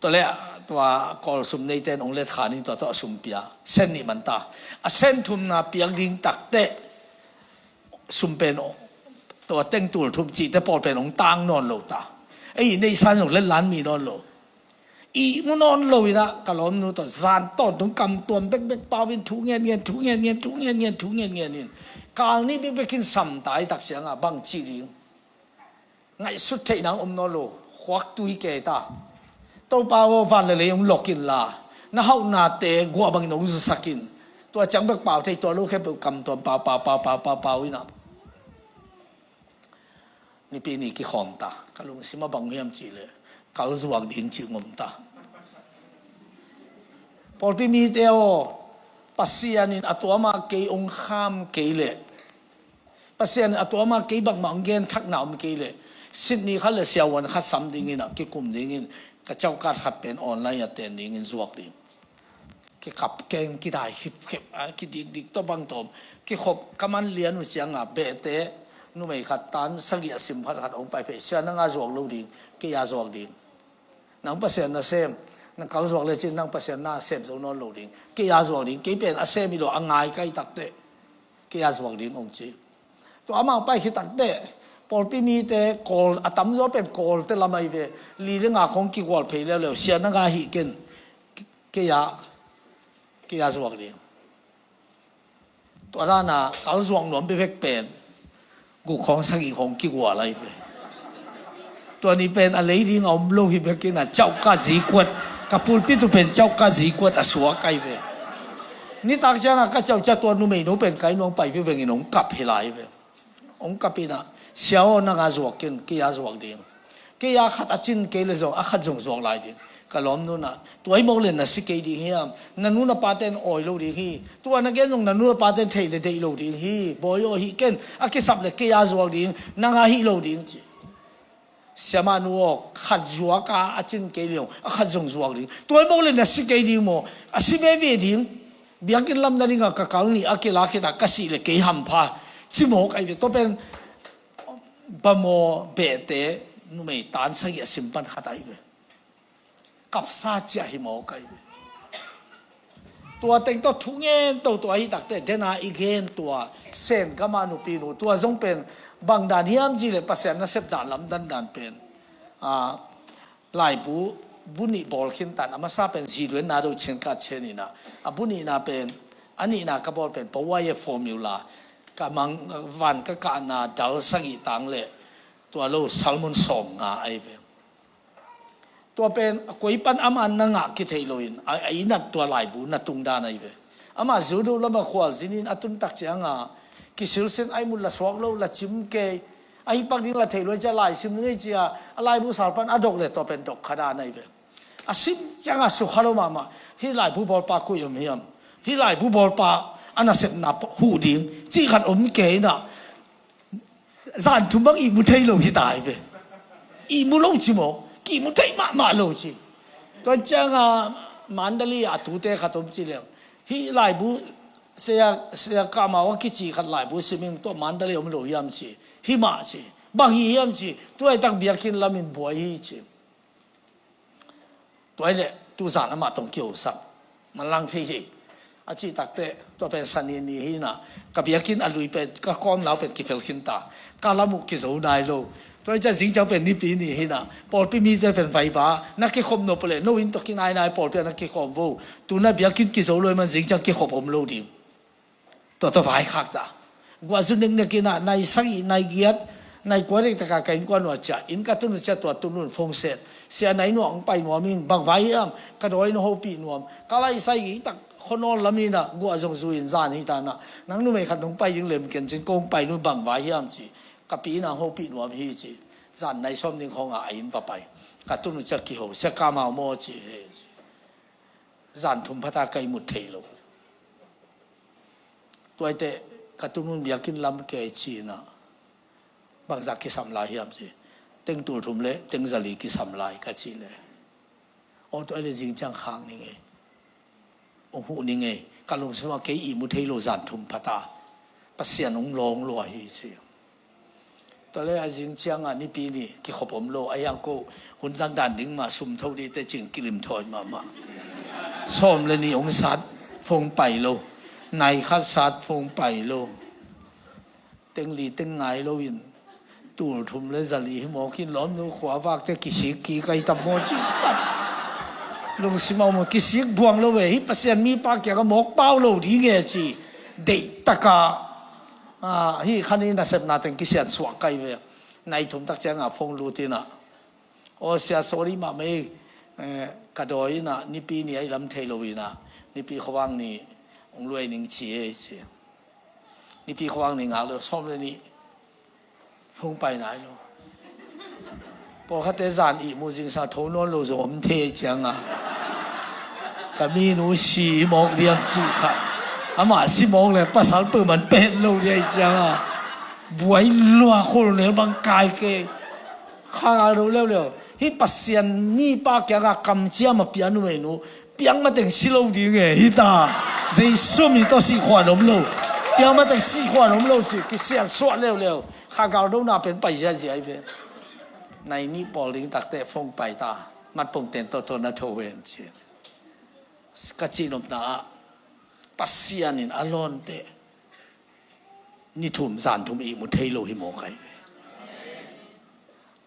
Tua le tua kawl sum neite in ong let khan in tua tawh a sum pia sen nih man ta a sen thumna piak ding takte sum pen tua teng tul thum cihte pawl pen ong tang nawn lo ta. Ei neihsan zong let lan mi nawn lo. Ihmu nawn lo inah ka lawmnu tawh zan tawntung kam tuam bekbek pau in thu ngen ngen thu ngen ngen thu ngen ngen thu ngen ngen in kal nih bekbek in sam ta i tak ciangah bang cih ding ngaihsut theih nang om nawn lo. Khuak tui kei ta. Topa aw van le lei hong lok inla Na hauhnate guah bangin hong zusak in. Tua ciang bek pau thei, tua lo khempeuh kam tuam pau, pau, pau, pau, pau, pau in ah. Nipi ni kikhawm ta. Ka lungsim ah bang hiam cih leh, kal zuak ding cih ngom ta. Pawlpi mite aw, Pasian in a tuam ah kei hong kham kei leh, Pasian in a tuam ah kei bangmah hong gen thakna om kei leh, Sydney khat le siavuan khat sam dingin ah kikum dingin, ka chaukat khat pen online ah ten dingin zuak ding. Kikap keng, kidai khipkhep, a, kidikdik tawh bang tawm. Kikhop ka man lian uh ciang a, Behte numei khat tan sagih a sim khat, khat hong pai phei, "Sia, nang a zuak lo ding, kei a zuak ding. Nang Pasian na sem, nang kal zuak lecin nang Pasian na sem zo nawn lo ding. Kei a zuak ding, kei pen a sem hi lo, a ngai kai takteh. Kei a zuak ding," hong ci. Tua amau pai khit takteh, pawlpi mite Kawl, a tamzaw pen Kawlte lam ahi ve. Li le nga khong kigual phei leuleu, "Sia, nang a hih ken, kei a, kei a zuak ding." Tua dana kal zuak nuam bekbek pen guk khong sagih khong kigual ahi ve. Tua ni pen a lei ding a om lo hi bekin a, chaukat zikuat, ka pulpit uh pen chaukat zikuat a suak ahi ve. Nitak ciang a ka chaukat tua numei no pen kai nuam pai ve bengin hong kap hi lai ve. Hong kap in ah, "Sia aw, nang a zuak ken, kei a zuak ding. Kei a khat a cin kei le zong a khat zong zuak lai ding." Ka lawmnu in ah, "Tua hi mawk le na si kei ding hiam? Na nu na pate'n awi lo ding hi. Tua na gen zong na nu na pate'n thei le deih lo ding hi. Bawi aw, hih ken, a kisap le kei a zuak ding, nang a hih lo ding," ci. "Siamah nu aw, khat zuak a, a cin kei le zong a khat zong zuak ding. Tua hi mawk le na si kei ding maw? A si veve ding. Biakinn lam na ding a ka kal nih a kila khit a ka sih le kei hampha," ci mawk ahi ve. Tua pen bang maw, Behte numei tan sagih a sim pan khat ahi ve. Kapsa ciah hi mawk ahi ve. Tua teng tawh thu ngen toto ahi takteh, dena i gen tua Sen gam a nupi nu, tua zong pen bang dan hiam cih leh Pasian nasep dan lamdang dan pen, a, laibu bu nih bawl khin tan, a masa pen Ziduen Nado Chin Ka Chen in ah, a bu nihna pen, a nihna ka bawl pen Pawai a formula, ka mang, van ka kahna dal sagih tang le tua lo salmon sawm nga ahi ve. Tua pen a koi pan ama na ngah kithei loin, a, a inat tua laibu na tung dan ahi ve. Ama Zodo lam a khualzin in a tun tak ciang a, kisilsin a ihmut la suak lo, la cim kei, a hi pak ding la thei lo, cia laisim ding hi cia, a laibu sal pan a dok le tua pen dok kha dan ahi ve. A sim ciang a sukha lo mahmah, "Hih laibu bawlpa koi om hiam? Hih laibu bawlpa a nasepna huh ding," cih khat om kei in ah, zan thum bang ihmu thei lo hi ta hi ve. Ihmu lo ci maw? Ki ihmu thei mahmah lo ci. Tua ciang a Mandalay a tute khat om ci leng, "Hih laibu, Saya, Saya Kamau a kici khat laibu sim ing, tua Mandalay om lo hiam?" ci. "Hi mah," ci. "Bang hi hiam?" ci. "Tua hi tak biakinn lam in buai hi," ci. Tua hi leh tuzan amah tawh kihosak, manlang thei hi. A cih takteh, tua pen Sani ni hi in ah, ka biakinn a lui pen, ka kawmnau pen kiphel khin ta. Ka lam uh kizo nai lo. Tua hi ciang zingciang pen Nipi ni hi in ah, pawlpi mite pen vaiba, "Na kikhop nop leh no inn tawh kinainai pawlpi ah na kikhawm vo. Tu-in ah biakinn kizo lo ahih man zingciang kikhop om lo ding." Tua tawh vaikhak ta. Guah zu neknek in ah, nai sagih, nai giat, nai kua dek taka ka innkuan uh a ciah. Inn ka tun uh ciah, tua tun un phone set. "Sia, nai nuam, hong pai nuam ing, bang vai hiam? Ka dawi in hong hopih nuam. Ka lai sagih tak khuanawl lam in ah, guah zong zu in zan hi ta in ah, nang numei khat nong pai ding lem ken cin, kong pai nuam, bang vai hiam?" ci. "Ka pi in ah hong hopih nuam hi," ci. Zan nai sawm ding khawng a a inn va pai. Ka tun uh ciah kiho, "Sia Kamau maw?" ci. "He," ci. "Zan thum phata ka ihmut thei lo. Tua hi teh ka tun un biakinn lam kei," ci in ah, "Bangzah kisam lai hiam?" ci. "Teng tul thum le teng zali kisam lai," ka cih leh, "Aw, tua hi leh zingciang khak ning ei. Hong huh ning ei. Ka lungsim ah kei ihmu thei lo zan thum phata. Pasian hong lawng lua hi," ci. Tua leh a zingciang a Nipi ni kikhop om lo, a hiang ko hun zang dan ding mah, sum tho ding teh cing kilim thawi mahmah. Sawm le nih hong sat, phone pai lo. Nai khat sat, phone pai lo. Teng li teng ngai lo in, tul thum le zali hi mawk in, lawmnu khua vak teh kisik kik ahi tam maw ci. Lungsim a om, kisik buang lo ve, hih Pasian mipa kiang a mawk pau lo ding e ci. Deih taka, a, hih khan i nasepna teng kisian suak kai ve. Nai thum tak ciang a phone lut in ah, "Aw sia, sorry mahmah ei, Eh, ka dawi in ah Nipi ni a i lam thei lo in ah, Nipi khuavak ni hong luai ning ci ei ci. Nipi khuavak ni ngak lo sawm le nih hong pai nai lo. Pawlkhatte zan ihmu zingsang tho nawn lo zong om thei ciang a, ka minu si mawk diam cih khat. Amah si mawk le pasal peuh man pet lo dia i ciang a, buai lua khol nel bang kai ke. Kha ngal lo leuleu. Hih Pasian mipa kiangah kamciam a pia numeinu piang mateng si lo ding e hita. Jesu min tawh sihkhuan om lo. Piang mateng sihkhuan om lo ci kisian suah leuleu. Kha ngal dona pen pai ziazia i ve. Nai nih pawl ding takte phone pai ta. Matpong ten tawh tawh na tho ven ci. Ka cihnopna ah Pasian in a lawnte ni thum zan thum ihmu thei lo hi mawk ai ve.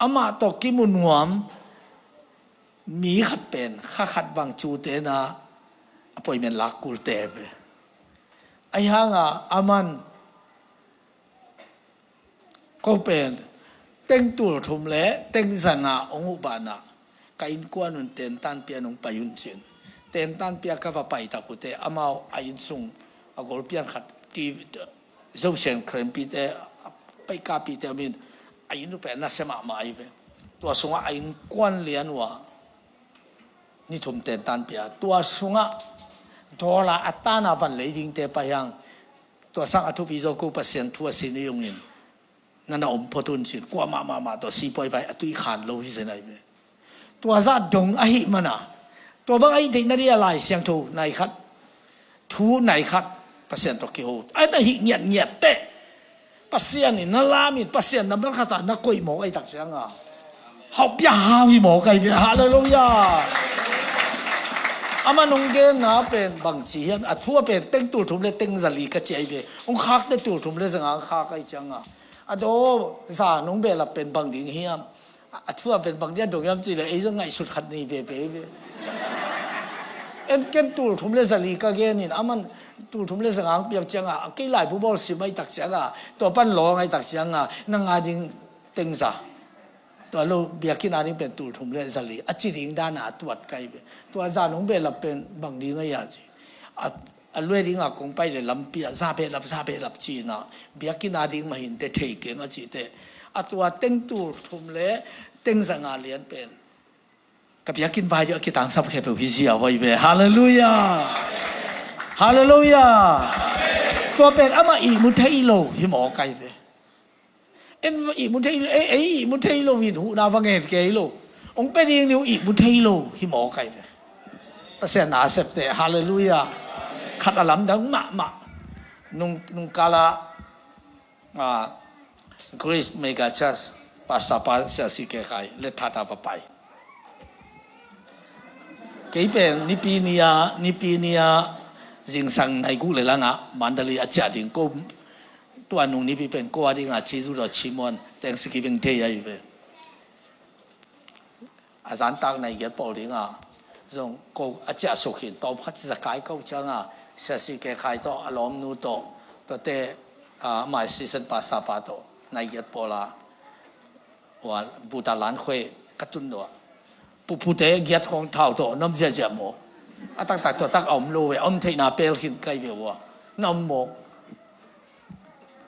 Amah tawh kimu nuam mi khat pen kha khat bang cute na appointment lak kulte ve. Ahi hanga aman ko pen teng tul thum le teng zanga hong uh banah ka innkuan un tentan pia nong pai un cin. Tentan pia ka va pai tak ute amau a inn sung a golpian khat ti zosian khrempite a paikapite min a inn uh pen nasia mahmah ahi ve. Tua sungah a innkuan lian uh a ni thum tentan pia. Tua sungah dollar a tana van lei dingte pai hang. Tua sang a thupi zo ko Pasian thu a sin i ungin na na om phot un cin kuamah mahmah tawh sipuai vai a tui khan lo hi zen ai ve. Tua zah dong ahi mana tua bang ahi theih na dia Lai Siangtho nai khat thu nai khat Pasian tawh kiho a na hih ngiatngiat teh Pasian in na lamin Pasian namdang khatah na koih mawk ahi tak cianga hauh pia hau hi mawk ahi ve. Halleluiah. Ama nong genna pen bangci hian a thu a pen teng tul thum le teng zali ka ci ahi ve. Hong khakte tul thum le zanga hong khak ahi cianga a daw za nong behlap pen bang ding hiam? A thu a pen bang dia dong hiam ci le ei zong ngaihsut khat nei veve ve. En ken tul thum le zali ka genin aman tul thum le zanga ang piak cianga a kei laibu bawl sim ahi tak cianga tua pan lawng ahi tak cianga na nga ding tengza. Tua lo biakinn a ding pen tul thum le zali a ci ding dana a tuat kai ve. Tua za nong behlap pen bang ding ahi a ci a a luai dingah kong pai le lampi ah za behlap za behlap cina biakinn a ding mahinte thei keng a cite a tua teng tul thum le teng zanga lian pen ka biakinn vai dih a kitangsap khepeuh hi zia vai ve. Halleluiah. Halleluiah. Tua pen amah ihmu thei lo hi mawk ai ve. En ihmu thei lo ei ihmu thei lo in huhna va ngen kei lo. Ong pe ding niu ihmu thei lo hi mawk ai ve. Pasian na septe. Halleluiah. Khat a lamdang mahmah nung nung kala Grace Mega Church pasta pa siasi kekai le thata va pai. Kei pen nipi nia nipi nia zingsang nai guk le langa Mandalay a ciah ding ko. Tua nung nipi pen ko a dinga Jesu lo Simon Thanksgiving Day ahi ve. A zantak nai giat pawl dinga zong ko a ciah suk hin tawm khat zakai ko cianga siasi kekai tawh a lawmnu tawh tuate mai season pasta pa tawh nai giat pawla Ua buta lan khue ka tun dua. Pupute giat khong thau tawh nom ziazia maw? A taktak tua tak a om lo ve a om theihna pel khin kai ve ua na om maw?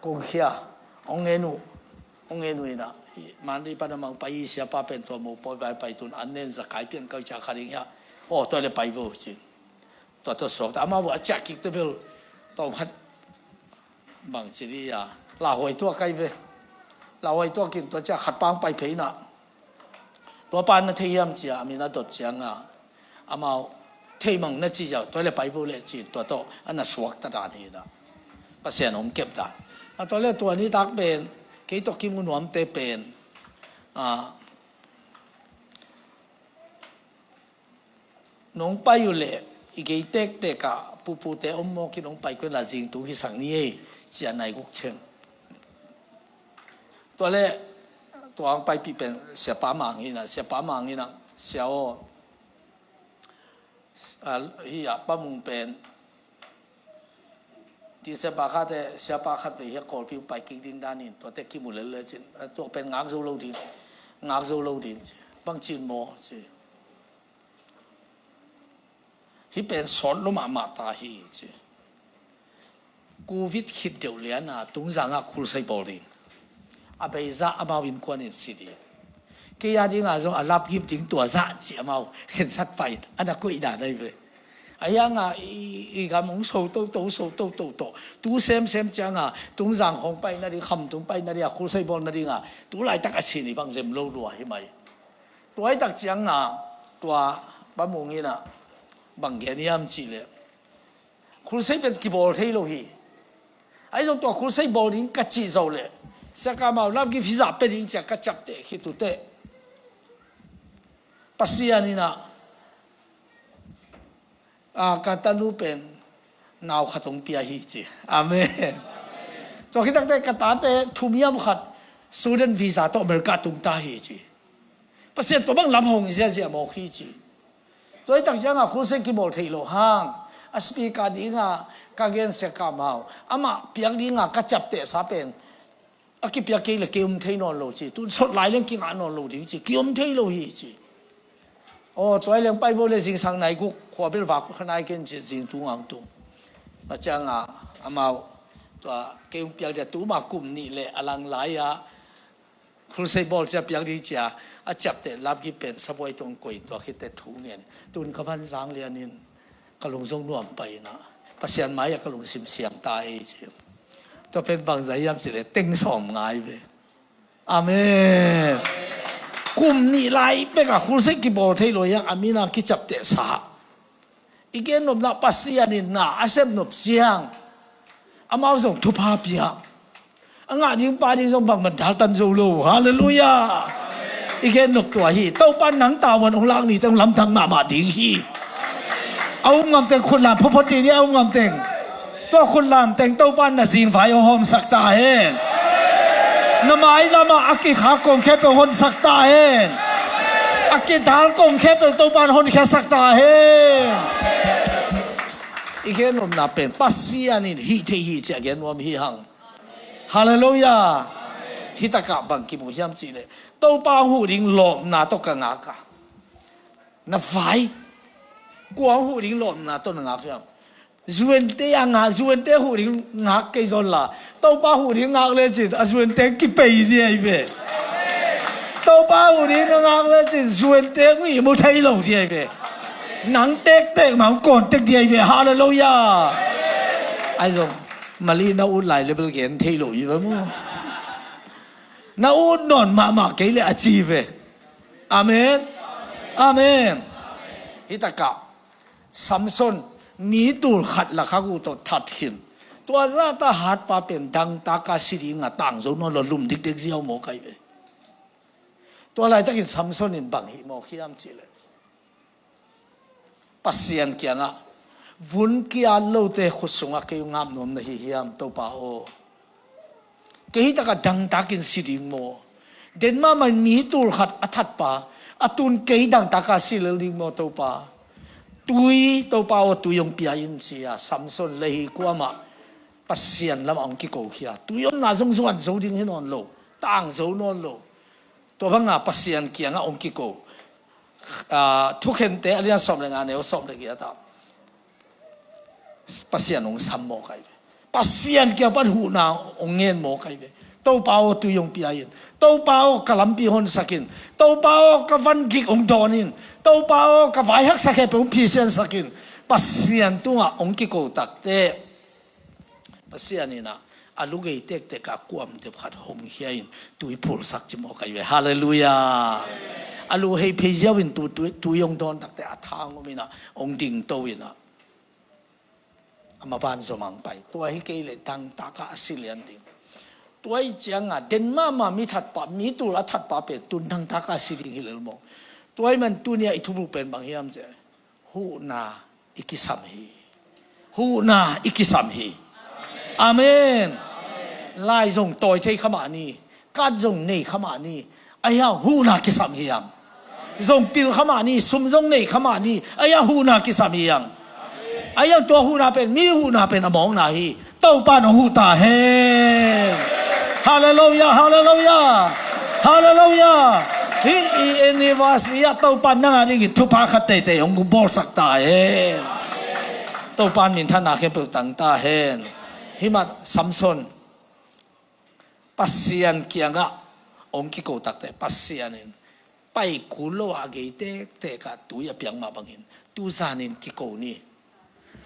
Kong khia ong ngen uh ong ngen uh ina. Mandalay pan a mang pai i siapa pen tua maw pawi vai pai tun an nen zakai pian kai cia kha ding hia. Aw tua le pai vo cin. Tua tua suak ta amau a ciah kik te bel tawm khat bang ci di a lauhuai tuak kai ve. Lauhuai tuak in tua ciah khat pang pai phei na tua pa na thei hiam cia a min a dot cianga amau thei mang na ci ziau tua le pai vo le cin tua tawh a na suak ta dan hi na. Pasian om kep dan a tua le tua ni tak pen kei tawh kimu nuamte pen a nong pai uh leh i gei tektek ah pupute om mawk in nong pai kuen la zing tung hi sak ni ei cia nai guk chem. Tua le tua ang paipih pen siapa mang hi na siapa mang hi na sia aw hi ah pamung pen December khate siapa khat vei hi a kawlpi pai kik ding danin tuate kimu lel le cin tua pen ngak zo lo ding ngak zo lo ding ci bang cin maw ci. Hih pen sawt lua mahmah ta hi ci. Covid khit deuh liana Tungzangah khulsei bawl ding. A beizah amau innkuan in si ding. Kei a dinga zong a lapgip ding tua zah ci amau khensat pah in a na koih dan ahi ve. A hianga i, i gam hong so toto, so toto tawh tu semsem cianga Tungzang khawng paina ding, Khamtung paina ding a khulsei bawl nadinga tu laitak a sin i bang lem lo lua hi mai. Tua i tak cianga tua Pa Mung inah bang gen hiam cihleh, khulsei pen kibawl thei lo hi. Ahi zong tua khulsei bawl ding ka cih zo leh Sia Kam Hau lapgip hizah pia ding cia ka ciapteh khit uh teh Pasian inah, a, ka tanu pen nau khat hong pia hi ci. Amen. Tua khit takteh ka tate thum hiam khat student visa tawh America tung ta hi ci. Pasian tua bang lam hong ziazia mawk hi ci. Tua i tak cianga khulsei kibawl thei lo hang a speaker dinga ka gen Sia Kam Hau, amah piak dinga ka ciaptehsa pen a kipiak kei le kei um thei nawn lo ci. Tun sawt lai leng kingah nawn lo ding ci, ki um thei lo hi ci. Aw, tua i leng pai bo le zingsang nai guk khua bel vak kha nai ken ci, zing tung ang tung. Tua cianga amau tua kei um piak dia tu ma kum nih le a lang lai-a khulsei bawl cia piak ding cia a ciapteh lapgip pen sabuai tawh hong koih in tua khitteh thu ngen. Tun ka van zang lianin ka lung zong nuam pai inah Pasian mai-ah ka lungsim siang ta ei ci. Tua pen bangzah hiam cihleh teng sawm ngai ve. Amen. Kum nih lai bekah khulsei kibawl thei lo hiang a mina kiciaptehsa. I gen nopna Pasian in na a sem nop ciang amau zong thupha pia. A ngah ding pa ding zong bangmah daltan zo lo. Halleluiah. I gen nop tua hi. Topa nang tavuan hong lak nite hong lamdang mahmah ding hi. A um ngamteng khutlam photphot dih ni, a um ngamteng. Tua khutlam teng Topa na zingvai hong hawmsak ta hen. Na mai lamah a kikhak kong khempeuh hong honsak ta hen. A kidal kong khempeuh Topa na honkhiasak ta hen. I gen nopna pen Pasian in hih thei hi ci a gen nuam hi hang. Halleluiah. Hih takah bang kimu hiam cihleh Topa hong huh ding lawpna tawh ka ngak a, na vai. Kua hong huh ding lawpna tawh na ngak hiam? Zuante a ngak, zuante huh ding ngak kei zaw la Topa huh ding ngak lecin a zuante kipei ding ahi ve. Topa huh ding na ngak lecin zuante hong ihmu thei lo ding ahi ve. Nang tektek mah hong kawn tek ding ahi ve. Halleluiah. Ahi zong Mali na ut lai le bel gen thei lo hi ve maw? Na ut nawn mahmah kei le a ci ve. Amen. Amen. Hih takah Samson mi tul khat lakhak uh tawh that khin. Tua zahta hatpa pen dangtaka si dinga tang zo nawn lo, lum dikdek ziau mawk ahi ve. Tua laitakin Samson in bang hih mawk hiam cihleh Pasian kiangah, vun kiat lote khut sungah kei uh ngap nuam na hi hiam Topa aw? Kei hih takah dangtakin si ding maw? Den mahmah in mi tul khat a thatpa a tun kei dangtaka si lel ding maw Topa? Tui, Topa aw, tui hong pia in ci-a Samson le hi kuamah Pasian lamah hong kikokhia. Tui omna zong zuan zo ding hi nawn lo, tang zo nawn lo. Tua banga Pasian kiangah hong kiko. Ah, Thukhente a lian sawm le nga, neu sawm le giat ah Pasian hong sam mawk ahi ve. Pasian kiang pan huhna hong ngen mawk ahi ve. Topa aw, tui hong pia in. Topa aw, ka lampi honsak in. Topa aw, ka van gik hong dawn in. Topa aw, ka vai haksa khempeuh hong phisiansak in. Pasian tungah hong kiko takteh Pasian inah a lugei tektek a kuam deuh khat hong khia in tui phulsak ci mawk ahi ve. Halleluiah. A lu hei phei ziau in tu, tu, tui hong dawn takteh a thang om inah hong dingto inah a maban zomang pai. Tua hi kei leh dangtaka a si lian ding. Tua ih cianga den mahmah mi thatpa, mi tul a thatpa pen tun dangtaka a si ding hi lel maw? Tua ih man tuni-ah i thubu pen bang hiam cih leh huhna i kisam hi. Huhna i kisam hi. Amen. Lai zong tawi thei kha mah ni, kat zong nei kha mah ni, ahi hang huhna kisam hi hang. Zong pil kha mah ni, sum zong nei kha mah ni, ahi hang huhna kisam hi hang. Ahi hang tua huhna pen, mi huhna pen a mawkna hi. Topa in hong huh ta hen. Halleluiah, halleluiah, halleluiah. Hih i anniversary ah Topa in nang a dingin thupha khat teitei hong bawlsak ta hen. Topa in minthanna khempeuh tang ta hen. Hih man Samson Pasian kiangah hong kiko takte Pasian in pai kul lo a gei tektek ah tui a piak mah bangin tu zanin kiko ni.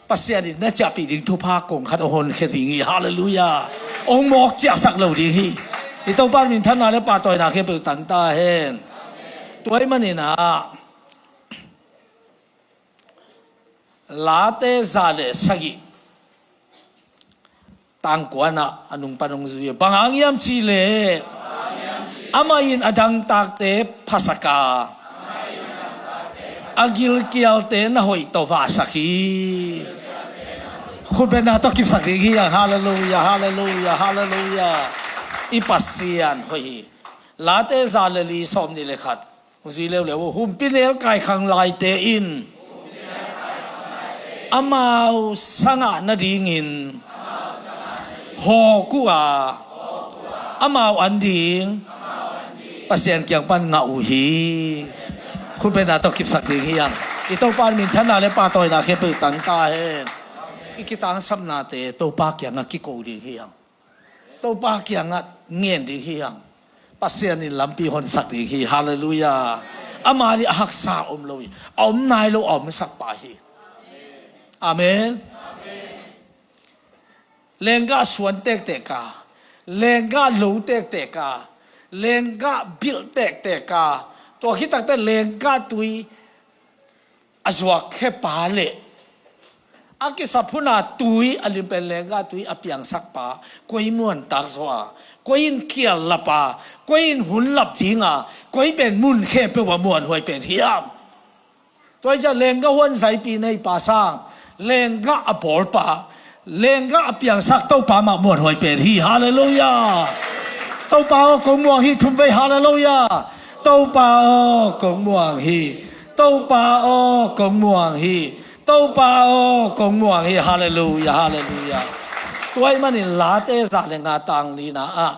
Pasian in na ciahpih ding thupha kong khat hong honkhia ding hi. Halleluiah. Hong mawk ciahsak lo ding hi. I Topa in minthanna le pahtawina khempeuh tang ta hen. Tua ahih manin ah Late za le sagih, tang kuana a nung pan hong zui. Bang hang hiam cih leh amah in a dangtakte phasak a, a gilkialte na hoih tawh vahsak hi. Khutbetna tawh kipsak ding hi hang. Halleluiah, halleluiah, halleluiah. I Pasian hoih hi. Late za le li, sawmnih le khat. Hong zui leuleu uh. Humpinelkai khanglaite in amau sangah nadingin hawk uh a, amau an ding Pasian kiang pan ngah uh hi. Khutbetna tawh kipsak ding hi hang. I Topa in minthanna le pahtawina khempeuh tang ta hen. I kitangsapnate Topa kiangah kiko ding hi hang. Topa kiangah ngen ding hi hang. Pasian in lampi honsak ding hi. Halleluiah. Amah nih a haksa om lo hi. A om nai lo a omsak pa hi. Amen. Lenggah suan tektek a, lenggah lo tektek a, lenggah bilh tektek a, tua khit takte lenggah tui a zuak khe pa le a kisap hun a tui a lim pen lenggah tui a piangsak pa, koi muantak zaw a, koi in kial lap a, koi in hun lap ding a, koi pen mun khempeuh a muanhuai pen hiam? Tua hi ciah lenggah huan zaipi nei pa sang lenggah a bawl pa, lenggah a piangsak Topa mah muanhuai pen hi. Halleluiah. Topa aw kong muang hi thum vei. Halleluiah. Topa aw kong muang hi. Topa aw kong muang hi. Topa aw kong muang hi. Halleluiah, halleluiah. Tua ahih manin Late za le nga, tang lina ah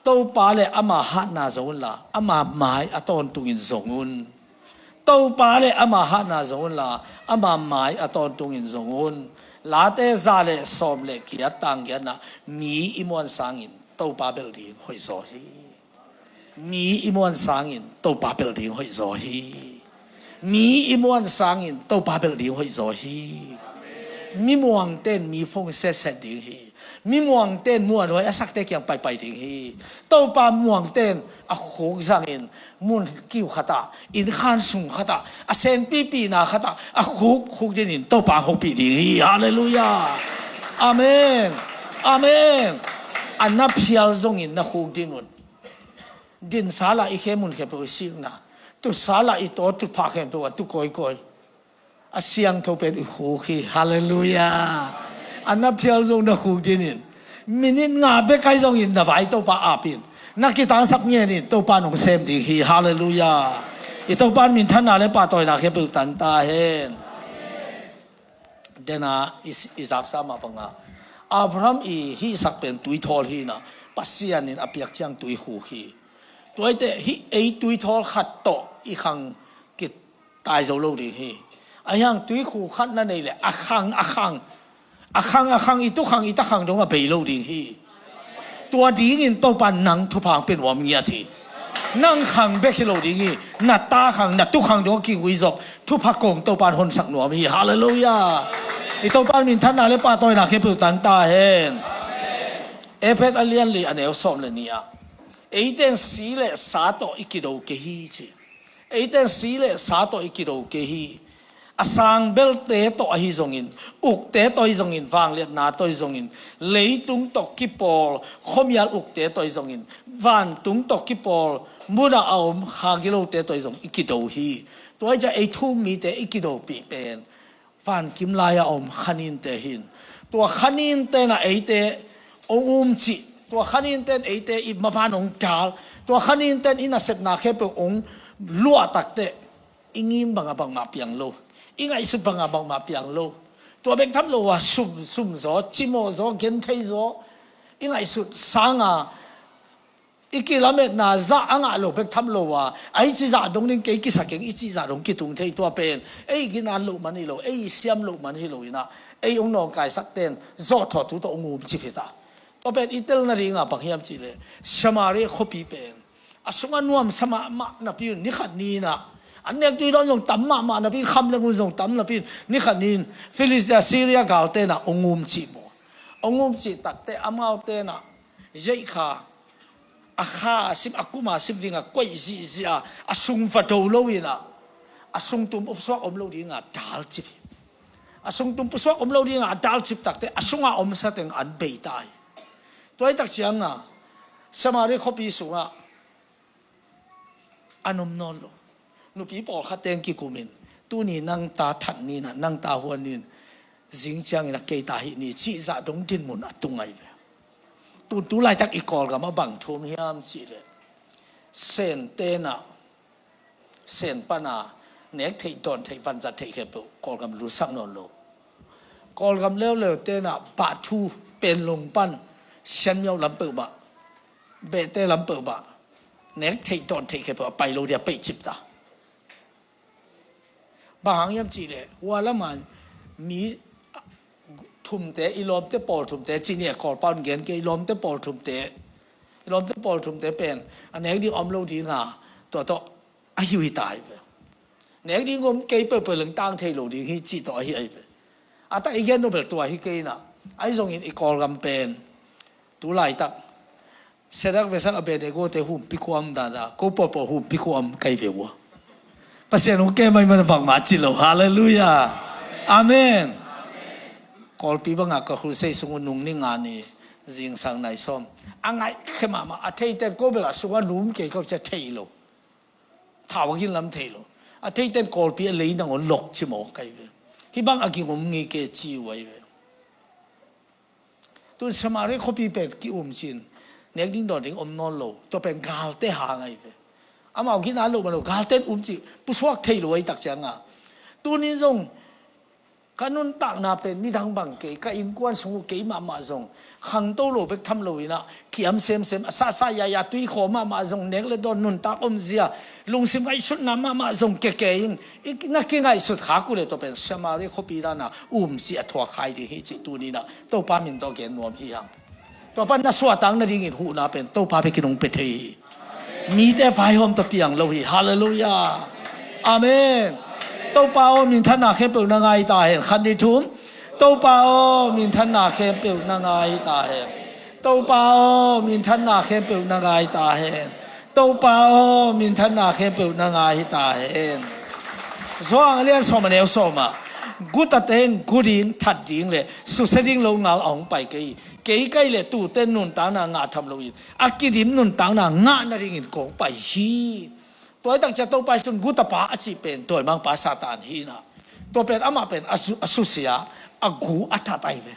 Topa le ama hatna zong unla ama mai a tawntungin zong un. Topa le ama hatna zong unla ama mai a tawntungin zong un. Late za le sawm le giat, tang giatna, mi i muan sangin Topa belh ding hoih zaw hi. Mi i muan sangin Topa belh ding hoih zaw hi. Mi i muan sangin Topa belh ding hoih zaw hi. Mi muangte in mi phone setset ding hi. Mi muangte in muanhuai a sakte kiang paipai ding hi. Topa muangte in a khuk zangin mun kiu khatah, inn khan sung khatah, a senpipihna khatah a khuk khuk dinin Topa hopih ding hi. Halleluiah. Amen. Amen. A na phial zongin na khuk din un. Dinsa lah i khe mun khempeuh i sikna, tutsa lah i tawt tutphah khempeuh a tu kawikawi. A siangtho pen i khuk hi. Halleluiah. A na phial zong na khuk dinin minit nga bek ahi zongin na vai Topa apin, na kitangsap ngenin Topa nong sem ding hi. Halleluiah. I Topa in minthanna le pahtawina khempeuh tang ta hen. Dena i, i zaksa mah banga Abraham i hihsak pen tuithawl hi na, Pasian in a piak ciang tuikhuk hi. Tuaite hih ei tuithawl khat tawh i khang kitai zo lo ding hi. Ahi hang tuikhuk khat na nei le a khang a khang, a khang a khang, i tukhang i takhang dong a bei lo ding hi. Tua dingin Topa nang thupha hong pia nuam ngiat hi. Nang khang bek hi lo ding hi. Na takhang, na tukhang dong a kiguizop thupha kong Topa in honsak nuam hi. Halleluiah. I Topa in minthanna le pahtawina khempeuh tang ta hen. Efesa a lian li a neu sawm le nih ah eite in si le sa tawh i kido kei hi ci. Eite in si le sa tawh i kido kei hi. A sang belte tawh ahi zongin, ukte tawh ahi zongin, vangliatna tawh ahi zongin, leitung tawh kipawl khuamial ukte tawh ahi zongin, vantung tawh kipawl muna a om kha gilote tawh ahi zongin i kido hi. Tua hi ciah ei thu-um mite i kidopih pen vankim lai-a om khaninte hin. Tua khaninte na eite hong umcih, tua khaninte in eite i maban hong kal, tua khaninte in i nasepna khempeuh hong luah takte i ngim banga bangmah piang lo, i ngaihsut banga bangmah piang lo. Tua bek tham lo a sum, sum zaw, cimawh zaw, genthei zaw, i ngaihsut sanga i kilametna zah a ngah lo bek tham lo a, a i cih zah dong ding kei kisa keng, i cih zah dong kitung thei, tua pen ei ginat loh man hi lo, ei siam loh man hi lo inah, ei hong nawngkaisak ten zawhthawh thu tawh hong umcip hi ta. Tua pen i tel nadinga bang hiam cihleh, Samaria khuapi pen a sungah nuamsa mahmah napi un, nikhat ni-in ah, an nek tui dawn zong tam mahmah napi in, kham le ngun zong tam napi in, nikhat ni-in Filistia, Syria gal tenah hong umcih maw. Hong umcih takte amau tenah zeihkha, a kha a sim, a kum a sim dinga koih zihzih a, a sung va do lo in ah, a sungtum pusuak om lo dinga dalcip hi. A sungtum pusuak om lo dinga a dalcip takte a sunga omsa teng an bei ta hi. Tua hi tak cianga Samaria khuapi sungah an om nawn lo. Nupi pawlkhat teng kikumin, tuni nang ta that ni-in ah, nang ta huan ni-in, zing ciangin a kei ta hi ni, cih zah dong dinmun a tung ahi ve. Tun tu laitak i Kawlgam a bang thu om hiam cihleh, Sen tenah, Sen pana nek theih dawn theih vanzat theih khempeuh Kawlgam lutsak nawn lo. Kawlgam leuleu tenah bahthu, Penlong pan Sianmiao lam peuhmah, Behte lam peuhmah nek theih dawn theih khempeuh a pai lo dia peihcip ta. Bang hang hiam cihleh, hua lama mi thumte, i lawmte pawl thumte, cih ni a, Kawlpau in gen kei, i lawmte pawl thumte, i lawmte pawl thumte pen a nek ding om lo dinga, tua tawh a hiu hi ta hi ve. Nek ding om kei peuhpeuh leng tang thei lo ding hi, cih tawh a hi ahi ve. A tak i gen nobel tua hi kei in ah, ahi zongin i Kawlgam pen tu laitak Sadrak, Mesak, Abednego te humpi khuam dan a, ko pawlpawl humpi khuam kai ve ua. Pasian hong kem ahi mana bangmah ci lo. Halleluiah. Amen. Kawlpi bangah ka crusade sung uh nung ni nga ni, zingsang nai sawm, a ngaihkhe mahmah, a theiten ko bel a sungah lum kei ko cia thei lo. Thau a gin lam thei lo. A theiten Kawlpi a lei nangawn lok ci mawk kai ve. Hih bang a ging om ngei ke ci uh ahi ve. Tun Samaria khuapi pen ki-umcin, nek ding dawn ding om nawn lo. Tua pen galte hang ahi ve. Amau gina lo man lo, galte in umcih pusuak thei lo ahi tak cianga, tuni zong ka nuntakna pen nidang bang kei, ka innkuan sung uh kei mahmah zong khangto lo bek tham lo in ah, kiam semsem, a sahsah yaya, tuikhawh mahmah zong, nek le dawn nuntak omzia, lungsim ngaihsutna mahmah zong keke in, i na kingaihsut khak uh le tua pen Samaria khuapi dana umcih a thuak khai ding hi cih tuni in ah Topa min tawh gen nuam hi hang. Tua pan na suahtak nadingin huhna pen Topa bekin hong pia thei hi. Mite vaihawm tawh piang lo hi. Halleluiah. Amen. Topa aw, minthanna khempeuh na ngai ta hen. Khat, nih, thum. Topa aw, minthanna khempeuh na ngai ta hen. Topa aw, minthanna khempeuh na ngai ta hen. Topa aw, minthanna khempeuh na ngai ta hen. Johan a lian sawm, a neu sawm ah, guta teng gu ding, that ding le susia ding lo ngal a hong pai kei hi. Kei ka hih leh tuute nuntakna ngah tham loin a kidim nuntakna ngah nadingin kong pai hi. Tua hi tak ciang Topa Jesu'n gutapa a cih pen dawimangpa Satan hi in ah, tua pen amah pen a su, a susia, a gu, a that ahi ve.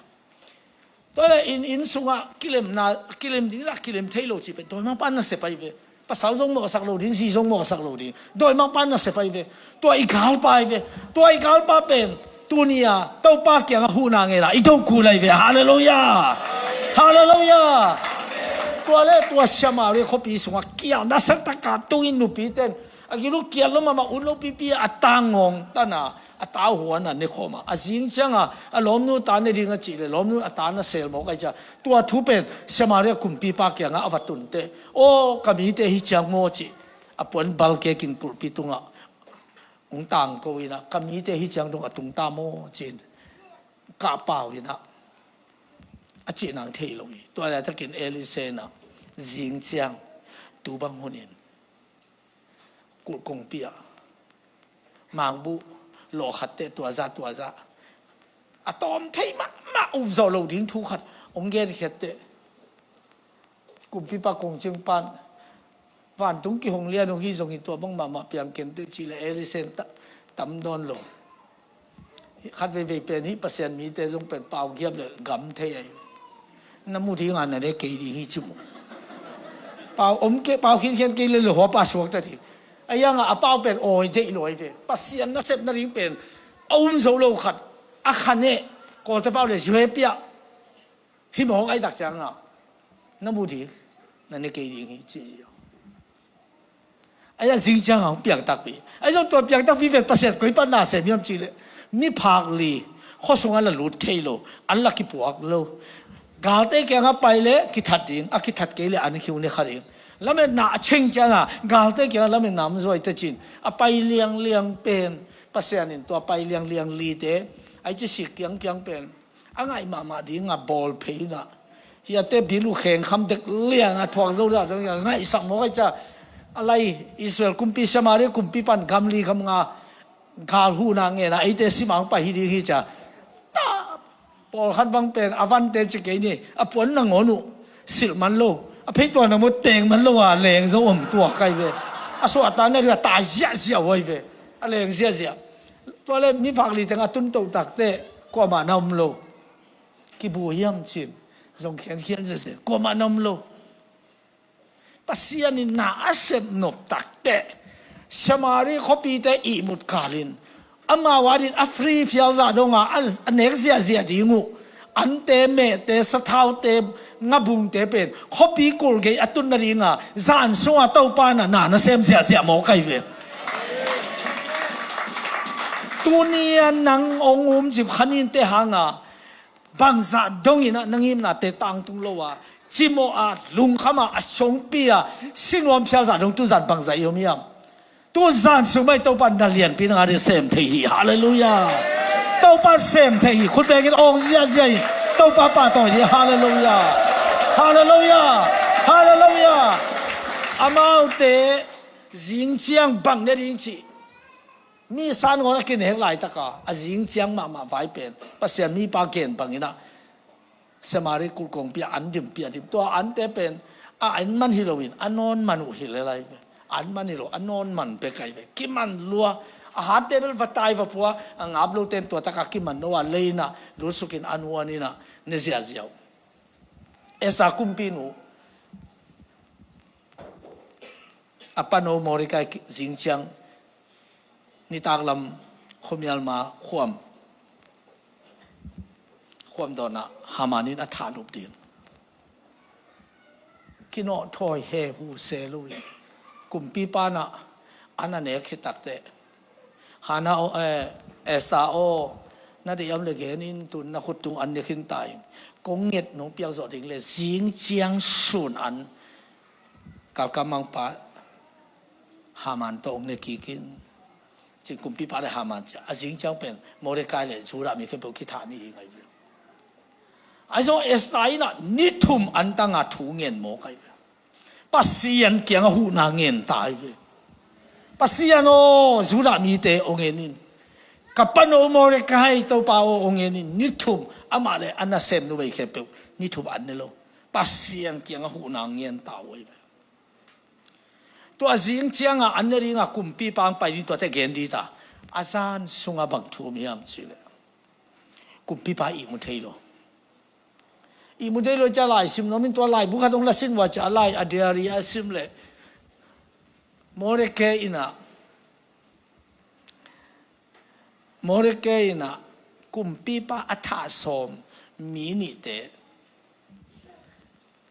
Tua leh inn, inn sungah kilemna, kilem ding ah kilem thei lo cih pen dawimangpa nasep ahi ve. Pasal zong mawhsak lo ding, zi zong mawhsak lo ding. Dawimangpa nasep ahi ve. Tua i galpa ahi ve. Tua i galpa pen tuni-a Topa kiangah huhna ngen a i do kul ahi ve. Halleluiah. Halleluiah. Tua leh tua Samaria khuapi sungah kial nasatak a tungin nupite in a gil uh kial lo mahmah, ut lo pipi a, a tangawng tan a, a tau huan a ne khawm a, a zing ciangah a lawmnu ta ne ding a cih leh lawmnu in a ta na sel mawk ahi ciang, tua thu pen Samaria kumpipa kiangah a va tun teh, aw, ka mite hi ciang maw cih, a puan balkek in kulhpi tungah hong tangko in ah, ka mite hi ciang dong a tung ta maw ci-in kah pau in ah, a cih nang thei lo hi. Tua laitakin Elisha in ah zing ciang tu bang hunin kulh kongpi ah mangbuh lawhkhat teh tua zah tua zah a tawm thei mahmah, um zawh loh ding thu khat hong genkhiat teh, kumpipa kongcingpa in, vantung kihong lian uh hi zongin tua bang mahmah piang ken teh cih leh Elisha in ta, tam dawn lo. Khat veivei pen hih Pasian mite zong pen pau giap leh gam thei ahi. Na mu ding a, na ne kei ding hi ci mu. Pau om kei, pau khinkhian kei leh lo hua pa suak ta ding. A iang a, a pau pen awi deih lo ahi ve. Pasian nasep nading pen a um zo lo khat, a kha neh, Kawlte pau leh zuai piah. Hi mawk ahi tak ciang a, na mu ding, na ne kei ding hi ci. Ahi a zing ciang a hong piang takpi. Ahi zong tua piang takpi pen Pasian koi pan na sem hiam cih leh, miphak li, Khua sungah la lut thei lo, an la kipuak lo. Galte kiangah pai le kithat ding, a kithat kei le an khiu ne kha ding. Lametna a cheng ciangah galte kiangah lametna om zuai tecin a pai liangliang pen, Pasian in tua pai liangliang lite, ai ci sik kiangkiang pen a ngaih mahmah dingah bawl phei inah, hiate bil uh khengkham dek liangah thuak zo dah dong a ngaihsak mawk ai ca. A lai Israel kumpi, Samaria kumpi pan gam li gam nga gal huhna ngena eite simang pai hi ding hi ca. Ta pawlkhat bang pen a vante ci kei ni, a puan nangawn uh silh man lo, a phei tua nangawn teng man lo a leng zo om tuak kai ve. A suahta na ria ta ziahziah huai ve. A leng ziahziah. Tua le miphak li teng a tun toh takte kuamah na om lo. Kibu hiam cin zong khiankhian ziahziah, kuamah na om lo. Pasian in na a sep nop takte Samari khuapite ihmut kalin amau adin a free phialzah donga a nek ziahziah ding uh. Ante, mehte, sathaute, ngabungte pen khuapi kulgei a tun nadinga zan sunga Topa na na sem ziahziah mawk ai ve. Tunia nang ong um cip khaninte hanga bangzah donginah na ngimnate tangtung lo a, cimawh a, lungkham a, a songpi a, sinuam phialzah dong tuzan bangzah i om hiam? Tuzan sumai Topa na lianpi nanga ding sem thei hi. Halleluiah. Topa sem thei hi. Khut bengin awng ziahziah in Topa pahtawi ding. Halleluiah. Halleluiah. Halleluiah. Amaute zingciang bang ne ding cih mi san ngawn a kinek laitaka a zingciang mahmah vai pen Pasian mipa gen banginah Samari kulh kongpi ah an dimpi a dim. Tua ante pen a an man hi loin a nawn man uh hi lelai ve. An man hi lo, a nawn man pek ai ve. Kiman lua. A hatte bel va tai va pua, a ngap loten tua taka kiman lo a leinah lutsukin a nuaninah ne ziahziah uh. Esta kumpi nu a pano Mordecai zingciang nitaklam khuamialma khuam khuam dawnah Haman in a thahnup ding. Kinawhthawi he hu se loin kumpipa nah an a nek khit takteh, Hana aw, eh, Esta aw, na deih om le genin tun na khut tung an ne khin ta ing. Kong nget nong piak zawh ding le zingciang sun an kalkam mangpa Haman tawh ne kikin. Cin kumpipa le Haman cia a zingciang pen Mordecai le Judah mi khempeuh kithah ni ding ahi ve. Ahi zong Esta innah ni thum an tanga thu ngen mawk ahi ve. Pasian kiangah huhna ngen ta ahi ve. Pasian aw, Judah mite aw ngenin, ka pano Mordecai Topa aw, aw ngenin, ni thum amah le a nasem numei khempeuh ni thum an ne lo. Pasian kiangah huhna ngen ta uh ahi ve. Tua zing cianga an ne dinga kumpipa ang pai ding tuate gen dita. A zan sunga bang thu om hiam cihleh, kumpipa ihmu thei lo. Ihmu thei lo cia lai sim nuamin tua laibu khat hong la sin ua cia a lai a diary a sim leh Mordecai innah Mordecai innah kumpipa a thah sawm mi nihte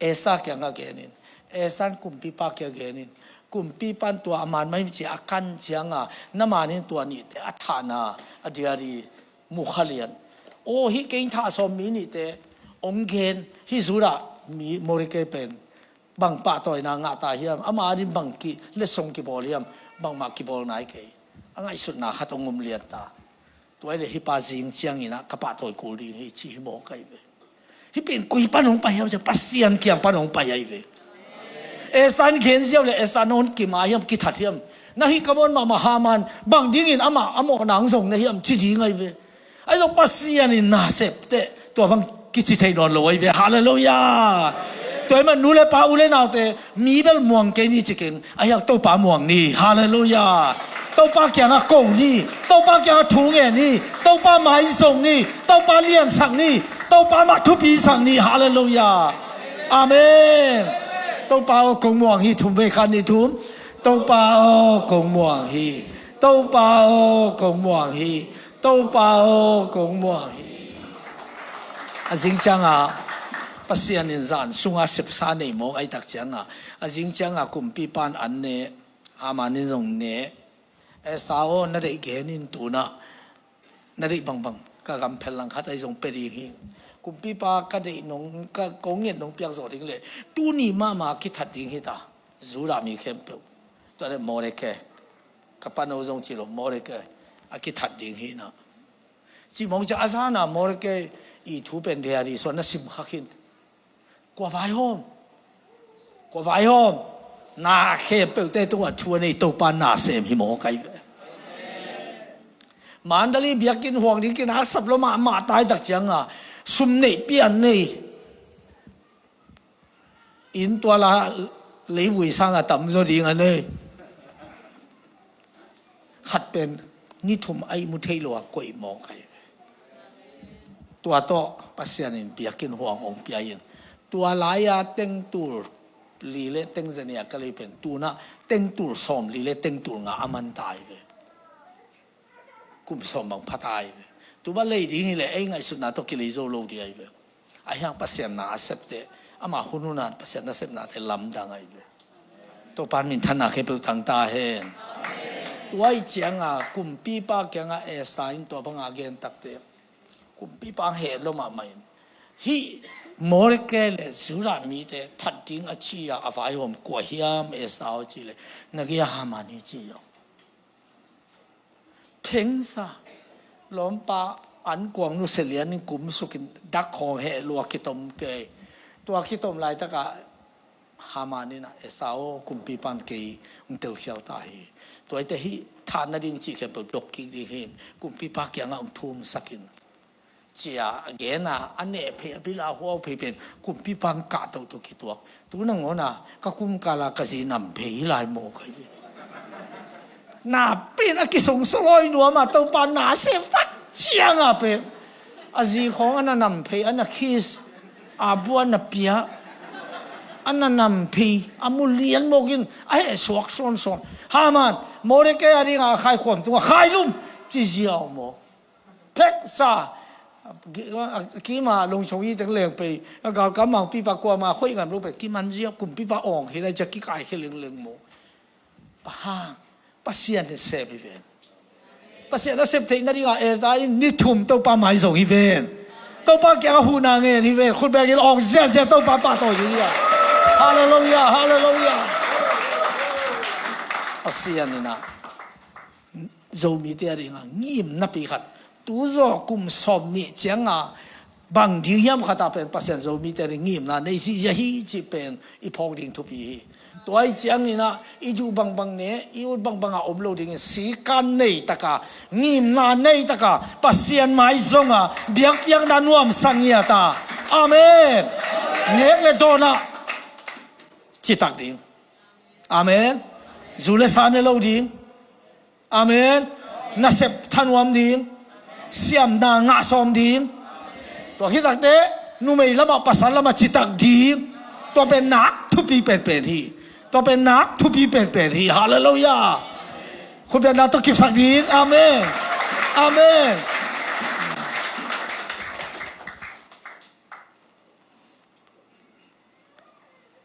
Esta kiangah genin, Esta in kumpipa kiangah genin, kumpipa in tua a man mahim ci a kan cianga na manin tua nihte a thahna a diary mukha lian. Aw, hih kei in thah sawm mi nihte hong gen, hih Judah mi Mordecai pen bang pahtawina ngah ta hiam? Ama adin bang ki letsong kibawl hiam? Bangmah kibawl nai kei. A ngaihsutna khat hong um lian ta. Tua ile hih pa zing cianginah ka pahtawi kul ding hi ci hi mawk ahi ve. Hih pen koi pan hong pai hiam cia Pasian kiang pan hong pai ahi ve. Esta in gen ziau le Esta nawn kima hiam kithat hiam? Na hih ka mawn mahmah Haman bang dingin amah a mawhna hong zong na hiam ci ding ahi ve. Ahi zong Pasian in na septeh tua bang kici thei nawn lo ahi ve. Halleluiah. Tua ahih man nu le pa u le naute mi bel muang kei ni ci keng, ahi hang Topa muang ni. Halleluiah. Topa kiangah ko ni. Topa kiangah thu ngen ni. Topa mai zong ni. Topa liansak ni. Topa mah thupi sak ni. Halleluiah. Amen. Topa aw kong muang hi. Thum vei khat ni thum. Topa aw kong muang hi. Topa aw kong muang hi. Topa aw kong muang hi. A zing cianga Pasian in zan sunga sepsa nei mawk ahi tak cianga a zing cianga kumpipa in an ne, Haman in zong ne. Esta aw, na deih genin tunah na deih bangbang Ka gam phellang khat ahi zong pia ding hi. Kumpipa ka deih nong, ka, kong nget nong piak zawh ding leh tuni mahmah a kithat ding hi ta. Judah mi khempeuh. Tua leh Mordecai. Ka pano zong ci lo, Mordecai. A kithat ding hi na. Ci mawk ciang a zana Mordecai i thu pen diary sung na sim kha khin. Kua vaihawm? Kua vaihawm? Na khempeuhte tungah thu a nei Topa nasem hi mawk ahi ve. Mandalay biakinn huang ding kinasap lo mahmah tai tak cianga sum neih pian nei. Inn tuala leivui sanga tamzaw ding a nei. Khat pen ni thum a ihmu thei lo a koih mawk ahi ve. Tua tawh Pasian in biakinn huang hong pia in. Tua lai-a tengtul li le tengza nih a ka lei pen tuna tengtul sawm li le tengtul nga a man ta ahi ve. Kum sawm bang pha ta ahi ve. Tua lei ding hi leh ei ngaihsutna tawh kilei zo lo ding ahi ve. Ahi hang Pasian na a septe, ama hun huna Pasian nasepnate lamdang ahi ve. Topan minthanna khempeuh tang ta hen. Tua ih cianga kumpipa kianga Esther in tua banga gen takte kumpipa heh lo mahmah in, hih Mordecai le Judah mite that ding a ci-a a vaihawm kua hiam Esther aw ci leh, na gei-a Haman hi ci aw. Phengsa. Lawmpa ankuang nusia lianin kumsukin dak khawng heh lua kitom kei. Tua kitom laitakah Haman in ah, Esther aw, kumpipan kei hong telkhial ta hi. Tua ite hih than nading cih khempeuh dok kik ding hi. Kumpipa kiangah hong thumsakin. Cia a gen a, a neh phei a bil a huau phei pen kumpipa hong kah tohtoh kituak. Tu nangawn a ka kumkal a ka zi nam phei hi lai maw ka hi. Na pen a kisongsa lawi nuam a Topa na sem vat ciang a pen a zi khawng a na nam phei, a na kiss, a bu a na pia, a na nam phei, a mu lian mawkin a heh suak sawnsawn. Haman, Mordecai a dingah a khaikhuam tungah khailum ci ziau maw. Pheksa. Kima lungchong i teng leng pei a galkam mangpipa kuama khoih ngam lo pei kiman zia kumpipa awng hi lai cia kikai khia lengleng maw. Pahang Pasian in sem hi ven. Pasian a sem theih nadingah Esther in ni thum Topa mai zong hi ven. Topa kiangah huhna ngen hi ven. Khutbengin awng ziazia Topa pahtawi hi a. Halleluiah, halleluiah. Pasian in ah Zomite a dingah ngimna pi khat. Tuzaw kum sawm nih cianga bang ding hiam khat a pen Pasian Zomite a ding ngimna nei zihziah hi cih pen i phawk ding thupi hi. Tua ih ciangin ah i duh bangbang ne, i ut bangbang a om lo dingin sikan nei taka, ngimna nei taka Pasian mai zonga biakpiakna nuamsa ngiat a. Amen. Nek le dawnah citak ding. Amen. Zu le sa ne lo ding. Amen. Nasep thanuam ding. Siamna ngah sawm ding. Tua khit takte numei lamah pasal lamah citak ding. Tua pen nak thupi penpen hi. Tua pen nak thupi penpen hi. Halleluiah. Khutbetna tawh kipsak ding. Amen. Amen.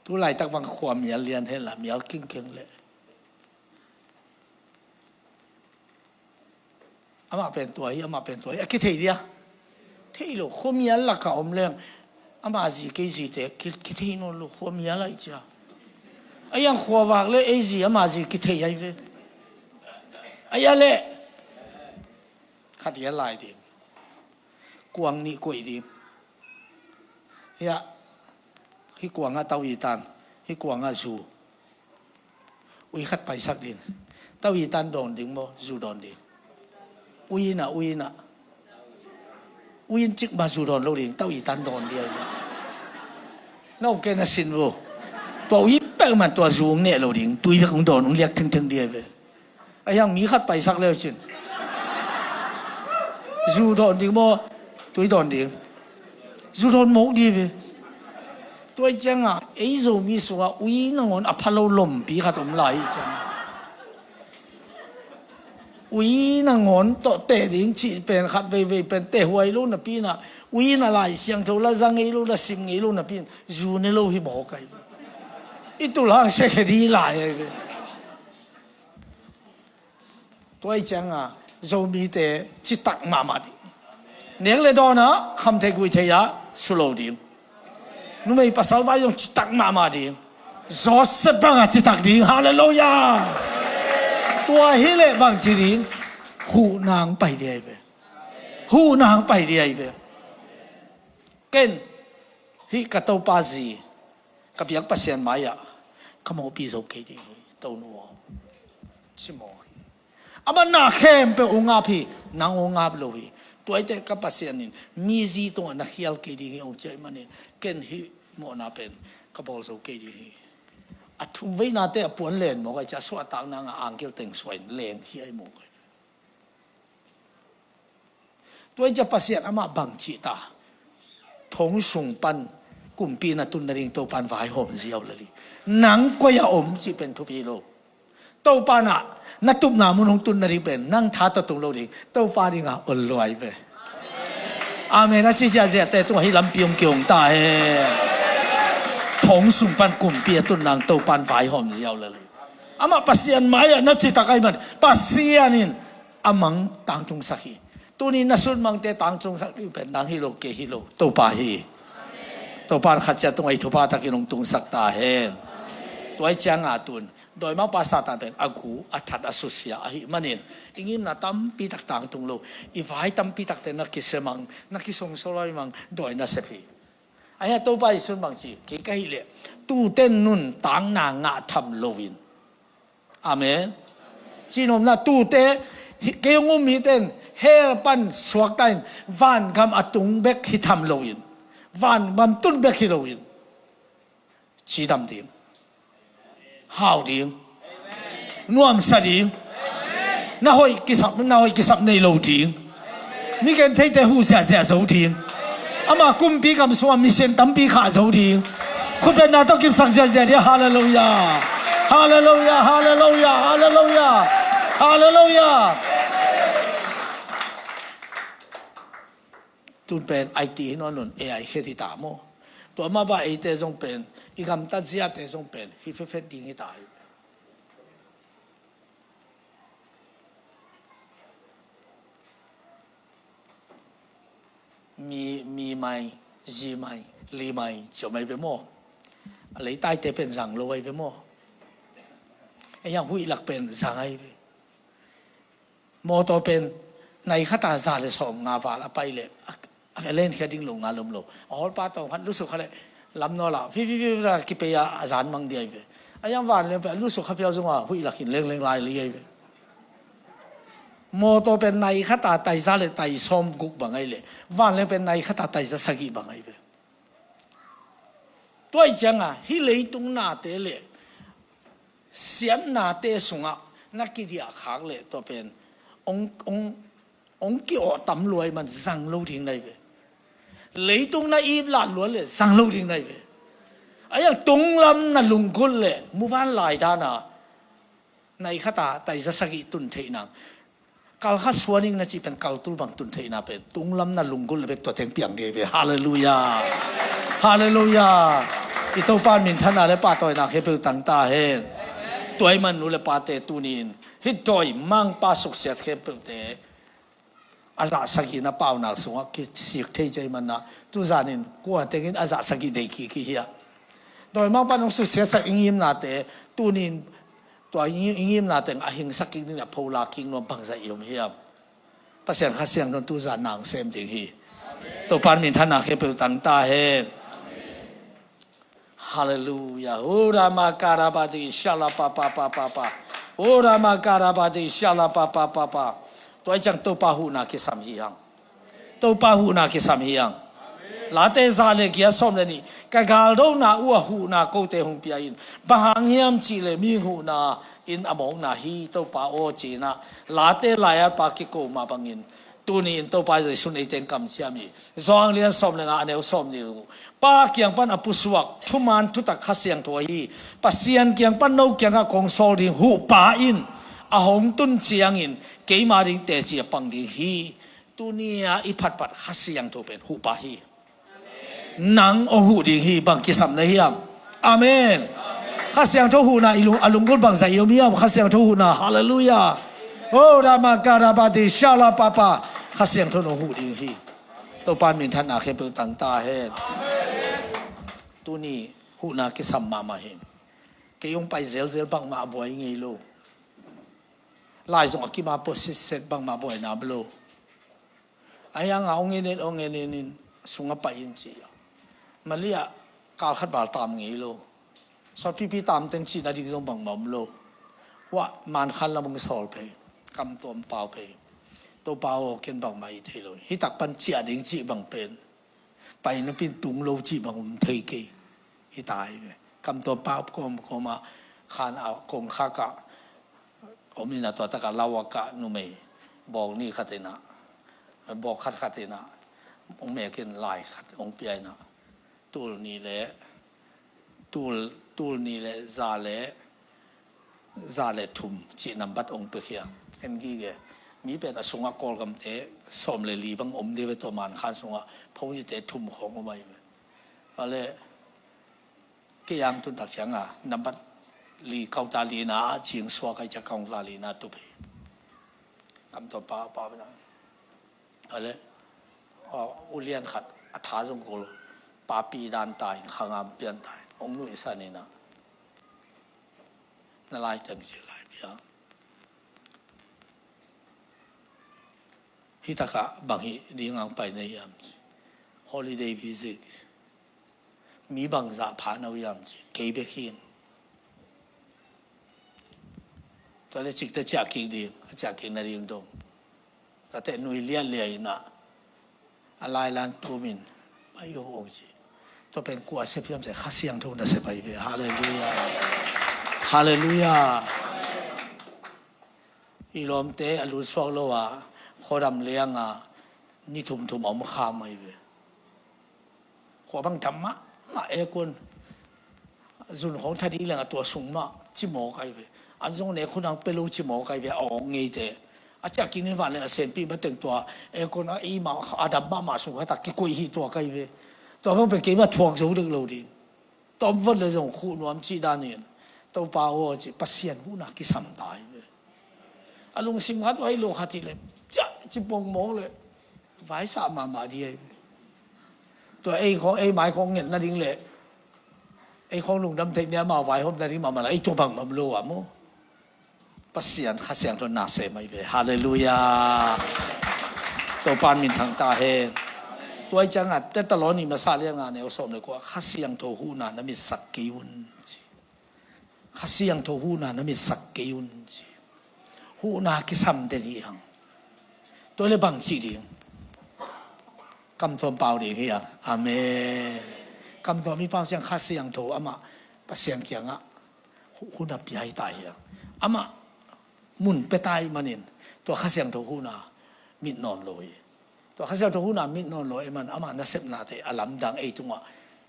Tu laitak bang khua mial lian hen la mial kingkeng le. Amah pen tua hi, amah pen tua hi. A kithei dia? Thei lo, khuamial laka om leng. Ama zi kei zite ki, kithei nawn lo, khuamial ahi cia. A iang khuavak le ei zi ama zi kithei ahi ve. A ia le. Khat ia lai ding. Kuang nih koih ding. Hiah. Hi kuangah tau i tan. Hi kuangah zu. Ui khat paisak ding. Tau i tan dawn ding maw, zu dawn ding. Ui na, ui na. Ui in cik ma zu dawn lo ding, tau i tan dawn ding. Na om kei na sin vo. Tua ui pek man tua zu ung neh lo ding, tui pek ung dawn ung liak thengtheng ding ve. A hiang mi khat paisak leu cin. Zu dawn ding maw, tui dawn ding. Zu dawn mawk ding ve. Tua i ciangah ei Zomi sungah ui nangawn a pha lo lompi khat om lai i ciangah. Ui nangawn tawh teh ding cih pen khat veivei pen teh huai lo napi inah ui na Lai Siangtho la za ngei lo, la sim ngei lo napi in zu ne lo hi mawk ahi ve. I tul hang sekhe ding lai ahi ve. Tua i cianga Zomite citak mahmah ding. Nek le dawn ah, kham thei gui thei ah, su lo ding. Numei pasal vai zong citak mahmah ding. Joseph bangah citak ding. Halleluiah. Tua hileh bangci ding? Huhna hong pai ding ahi ve. Huhna hong pai ding ahi ve. Ken hih ka Topa zi, ka biak Pasian mai-ah ka mawhpi zo kei ding hi, Tonu aw, ci mawk hi. Amah na khempeuh hong ap hi. Nang hong ap lo hi. Tua ahih teh ka Pasian in mi zi tungah na khial kei ding hi, hong ci ahih manin ken hih mawhna pen ka bawl zo kei ding hi. A thumveinate a puan len mawk ahih ciang a suahtak nangah angkel teng suah in len hi ahi mawk ahi. Tua ahih ciang Pasian amah bang cih ta? Thong sung pan kumpi na tun nading Topan vaihawm ziau lel hi. Nang koi-ah om cih pen thupi lo. Topa na, na tupna mun hong tun nading pen nang tha tawh tung lo ding. Topa dingah ol lua hi ve. Amen a ci ziahziahte tungah hih lampi hong kihong ta hen. Thong sung pan kumpi a tun nang Topan vaihawm ziau lel hi. Amah Pasian mai-ah na citak ahih man Pasian in a mang tangtungsak hi. Tuni na sunmangte tangtungsak ding pen nang hi lo, kei hi lo, Topa hi. Topa in khat ciat tungah i thupha takin hong tungsak ta hen. Tua ahih cianga tun dawimangpa Satan pen a gu, a that, a susia ahih manin i ngimna tampi tak tangtung lo, i vai tampi takte na kisemang, na kisongsolai mang dawi na sep hi. Ahi a Topa Jesuh in bang ci, kei ka hih leh tuute nuntakna ngah tham loin. Amen. Cihnopna tuute, hi-, kei hong um mite in hell pan suakta in vangam a tung bek hi tham loin, vangam tun bek hi loin, cidam ding, hau ding, nuamsa ding, na hoih kisap, na hoih kisap nei lo ding. Mi gentheite huh ziahziah zo ding. Ama kumpi kam sungah misian tampi khah zo ding. Khutbetna tawh kipsak ziahziah ding. Halleluiah. Halleluiah. Halleluiah. Halleluiah. Halleluiah. Tun pen I T hi nawn lo in A I khit hi ta maw? Tua mah bang eite zong pen, i gamtat ziate zong pen hih fetfet ding hi ta hi. Mi, mi mai, zi mai, li mai, ciau mai ve maw? A leitaite pen zang lo ai ve maw? Ei hang huih lak pen zang ai ve. Mawtaw pen nai khata za le sawm nga val a pai leh a, a lenkhia ding lo nga lom lo. A hawlpa tawm khat lusuk kha leh lamnawl ah fi fi fi fi kipei a, a zan mang ding ai ve. A iang vanleng pen a lusuk kha phiau zong a huih lakin lengleng lai li ai ve. Mawtaw pen nai khata tai za le tai sawm guk bang ai leh vanleng pen nai khata tai za sagih bang ai ve. Tua ih cianga hih leitung nate le siatnate sungah na kidiah khak le tua pen ong, ong, ong ki-awh tam luai man zang lo ding nai ve. Leitung na ip lat luai le zang lo ding nai ve. A iang tunglam na lunggulh le muvan lai dana nai khata tai za sagih tun theih nang. Kal khat suan ing na cih pen kal tul bang tun theihna pen tunglam na lunggulh le bek tua teng piang ding ve. Halleluiah. Halleluiah. I Topa in minthanna le pahtawina khempeuh tang ta hen. Tua ih man nu le pate tunin hih dawimangpa suksiat khempeuhte a zah sagihna paunak sungah kisik thei cia ih manna tuzanin kua tengin a zah sagih dei kik ih hiah. Dawimangpa in hong suksiatsak i ngimnate tunin tua i, i ngimna teng a hingsak kik ding a phola kik nuam bangzah i om hiam? Pasian Kha Siangtho in tuzan na hong sem ding hi. Topa in minthanna khempeuh tang ta hen. Halleluiah. Ura makarabadi shala pa pa pa pa pa. Ura makarabadi shala pa pa pa pa. Tua ih ciang Topa huhna kisam hi hang. Topa huhna kisam hi hang. Late za le giat sawm le nih, ka galdona uh a huhna kote hong pia in. Bang hang hiam cih leh mihing huhna in a mawkna hi Topa aw ci-in ah Late lai-atpa kiko mah bangin tuni-in Topa Jesuh in eite hong kamciam hi. Johan lian sawm le nga a neu sawm nih le guk. Pa kiang pan a pusuak thuman thutak Kha Siangtho ahi Pasian kiang pan no kiangah kong sawl ding huhpa in a hong tun ciangin keima ding teci a pang ding hi. Tuni-a i phatphat Kha Siangtho pen huhpa hi. Nang hong huh ding hi. Bang kisam na hiam? Amen. Kha Siangtho huhna i lung, a lunggulh bangzah i om hiam? Kha Siangtho huhna. Halleluiah. Oh, rama karabati shala papa. Kha Siangtho in hong huh ding hi. Topa in minthanna khempeuh tang ta hen. Tuni huhna kisam mahmah hi. Kei hong pai zelzel bangmah a buai ngei lo. Lai zong a kima position bangmah buaina lo. A hiang a hong en in, hong en in, in sung a pai in ci. Mali ah kal khat val tam ngei lo. Sawtpipi tam teng cihna ding zong bangmah om lo. Huah mankhan lam hong sawl phei. Kam tuam pau phei. Topa aw, ken bangmah i thei lo. Hi tak pan ciah ding cih bang pen. Pai napin tung lo cih bang om thei kei. Hi ta hi ve. Kam tuam pau kawm kawm ah khan a kong khak ah om in a, tua tak a lau a kah numei bawk ni khat in a, bawk khat khat in a, hong mek in lai khat hong pia in a, tul ni le, tul, tul ni le za le, za le thum cih nambat hong pia khia. En gige. Mi pen a sungah Kawlgamte sawm le li bang om ding ve, tua mankhan sungah phone cite thum khawng om ahi ve. A le, kei ang tun tak ciang a, nambat li, counter li na, a cing suak ai ciang counter li na tup hi. Kam tuam pau pau na. A le, a, ulian khat, a tha zong kul, papi dan ta in, khangam pian ta in, hong nuihsan in a. Na lai teng ci lai pia. Hi tak ah bang hi ding ang pai na hiam ci. Holiday visit. Mi bangzah pha na uh hiam ci. Kei bek hi. Tua le cikte ciah kik ding, a ciah kik na ding dong. Tate nui liatliat in a, a lailan tumin, pai uh hong ci. Tua pen kua sep hiam ci, Kha Siangtho na sep ahi ve. Halleluiah. Halleluiah. I lawmte a lut suak lo a, khuadam liang a, ni thumthum a om kham ahi ve. Khua bang tam mahmah aircon. Zun khawng tha ding leng a tua sung mah cimawk ahi ve. An zong nek hun ang pe lo cimawk ahi ve, a awk ngeite. A ciah kik ni van leng a senpi mateng tua aircon a ei mah a dam mahmah sung khat a kikoih hi tua ahi ve. Tua bang pen keimah thuak zo dek lo ding. Tua om vat le zong khuh nuam cih danin. Topa aw ci, Pasian huhna kisam ta ahi ve. A lungsim khat vai lo khat hi le, ciah ci pong mawk le. Vaisa mahmah ding ahi. Tua ei khawng, ei mai khawng nget nading le ei khawng lungdam theih ni amau vaihawm nading mahmah la, ei tua bang mam lo ah maw? Pasian Kha Siangtho na sem ahi ve. Halleluiah. Topa minthang ta hen. Tua i ciangah Thessaloni masa lian nga neu sawm le kua, Kha Siangtho huhna na mitsak kei un ci. Kha Siangtho huhna na mitsak kei un ci. Huhna kisam den hi hang. Tua le bang ci ding. Kamtuam pau ding hi hang. Amen. Kamtuam i pau ciang Kha Siangtho amah Pasian kiangah hu-, hun a pia hi ta hi hang. Amah mun pia ta hi manin tua Kha Siangtho huhna mit nawn lo hi. Tua Kha Siangtho huhna mit nawn lo ei man, amah nasepnate a lamdang ei tungah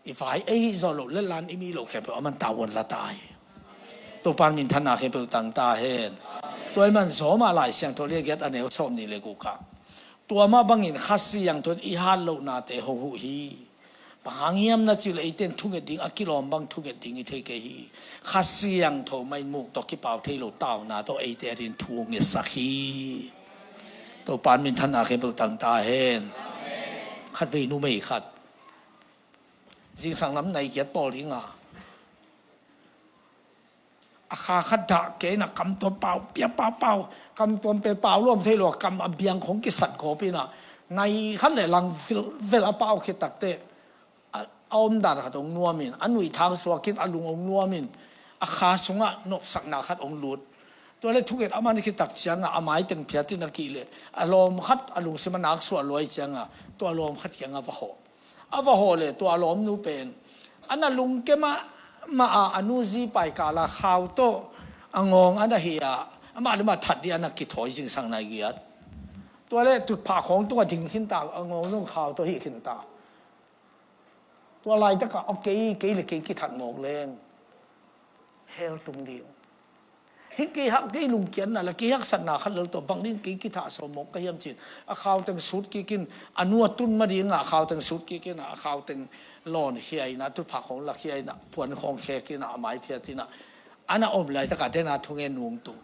i vai ei hih zawh loh, letlan i mi loh khempeuh aman tavuan la ta hi. Topan minthanna khempeuh tang ta hen. Tua ei man Zawma Lai Siangtho lian giat a neu sawm nih le guk ah, tua mah bangin Kha Siangtho in i hat lohnate hong huh hi. Bang hang hiam na cih leh eite in thunget ding, a kilawm bang thunget ding i thei kei hi. Kha Siangtho mah in muk tawh kipau thei lo tauna tawh eite adingin thu hong ngetsak hi. Topan minthanna khempeuh tang ta hen. Khatvei numei khat zingsang lam nai giat pawl ding a, a kha khat dah kei in a, kamtuam pau pia pau pau, kamtuam pen pau lawm thei lo a, kam a biang khong kisat gawp in a, nai khat le lang vilvel a pau khit takteh a, a omdan khat hong nuam in, a nuihthang suak in, a lung hong nuam in, a kha sungah nopsakna khat hong lut. Tua le thunget a man khit tak ciangah a maiteng phiat in a kih leh a lawm khat a lungsim a nak suah luai ciangah tua lawm khat kiangah va hawh. A va hawh leh tua lawmnu pen a na lungke mahmah a, a nu zi pai kal a khau tawh a ngawng a na hih a, amah le amah that ding a na kithawi zingsang nai giat. Tua le tutphah khawng tungah ding khin ta, a ngawng zong khau tawh hih khin ta. Tua laitakah, "Aw, kei, kei le kei kithat mawk leng hell tung ding. Hih kei hak, kei lungkiatna le kei haksatna khat lel tawh bang ding kei kithah sawm mawk ka hiam?" ci-in a khauteng sut kik in, a nu a tun ma dingah a khauteng sut kik in, a khauteng lawn khia in, a tutphah khawng la khia in, a puan khawng khek in, a mai phiat in, a na om laitakah den a thungen nungtung.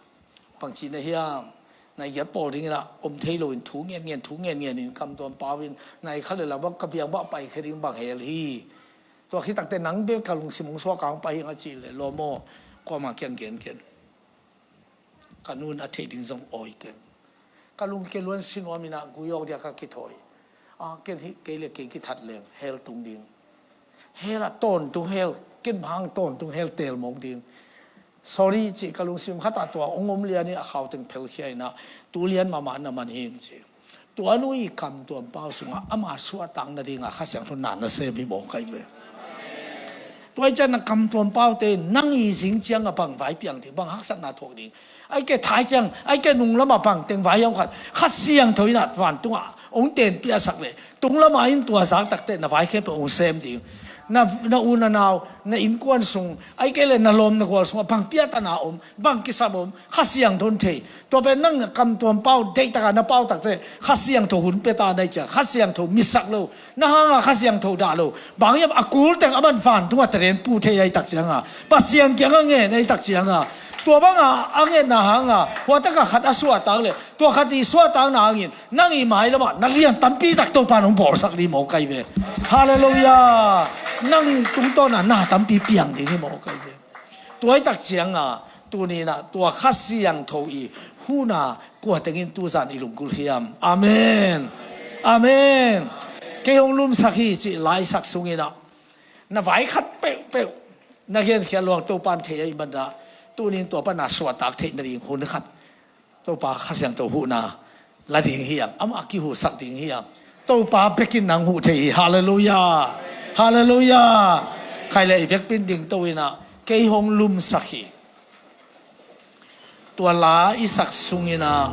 Bang ci na hiam? Na i giat pawl dingin ah om thei loin thu ngen ngen, thu ngen ngen in kamtuam pau in, na i khat le lam ah ka biang bah paikhia ding bang hel hi. Tua khit takte nang bel ka lungsim hong suak a hong pai hi ing a cih leh lawm aw, kuamah kiang gen ken. Ka nun a theih ding zong awi keng. Ka lungkia luan sinuam in ah gui awk dia ka kithawi. A, ken hi kei le kei kithat leng hell tung ding. Hell ah tawntung hell, ken bang hang tawntung hell teel mawk ding. Sorry cih ka lungsim khat ah tua hong om lian in a khau teng phelkhia in ah tu lian mahmah na man hi ing ci. Tua nu i kamtuam pau sungah ama suahtak nadingah Kha Siangtho na na sem hi mawk ahi ve. Tua ahih ciangin na kamtuam paute nang i zing ciangah bang vai piang ding, bang haksatna thuak ding. Ahih kei leh thai ciang, ahih kei leh nung lamah bang teng vai hiam khat Kha Siangtho in ah vantungah hong tenpiaksak leh, tung lamah in tua zak takte na vai khempeuh hong sem ding. Na, na u na nau, na innkuan sung, ahih kei leh na lawm na gual sungah bang piahtana om, bang kisam om, Kha Siangtho in thei. Tua pen nang na kamtuam pau, deihtakah na pau takte Kha Siangtho hun pia ta na hih ciang, Kha Siangtho mitsak lo, na hanga Kha Siangtho dah lo. Bang hiam, a kul teng a man vantungah talent pu thei ahih tak cianga, Pasian kiangah ngen ahih tak cianga, tua banga a ngetna hanga hua takah khat a suahtak leh, tua khat i suahtakna hangin nang i mailamah na lian tampi tak Topa in hong bawlsak ding mawk ahi ve. Halleluiah. Nang tungtawnah na tampi piang ding hi mawk ahi ve. Tua ahih tak cianga tuni in ah tua Kha Siangtho i huhna kua tengin tuzan i lunggulh hiam? Amen. Amen. Kei hong lumsak hi cih laisak sungin ah na vai khat peuhpeuh na genkhiat luang Topa in thei ahih manin ah tuni in tua pana suahtak theih nading hun khat Topa Kha Siangtho huhna la ding hi hang, amah kihuhsak ding hi hang. Topa bekin nang huh thei hi. Halleluiah. Halleluiah. Khai le i vekpi in dingto in ah kei hong lumsak hi. Tua la i sak sungin ah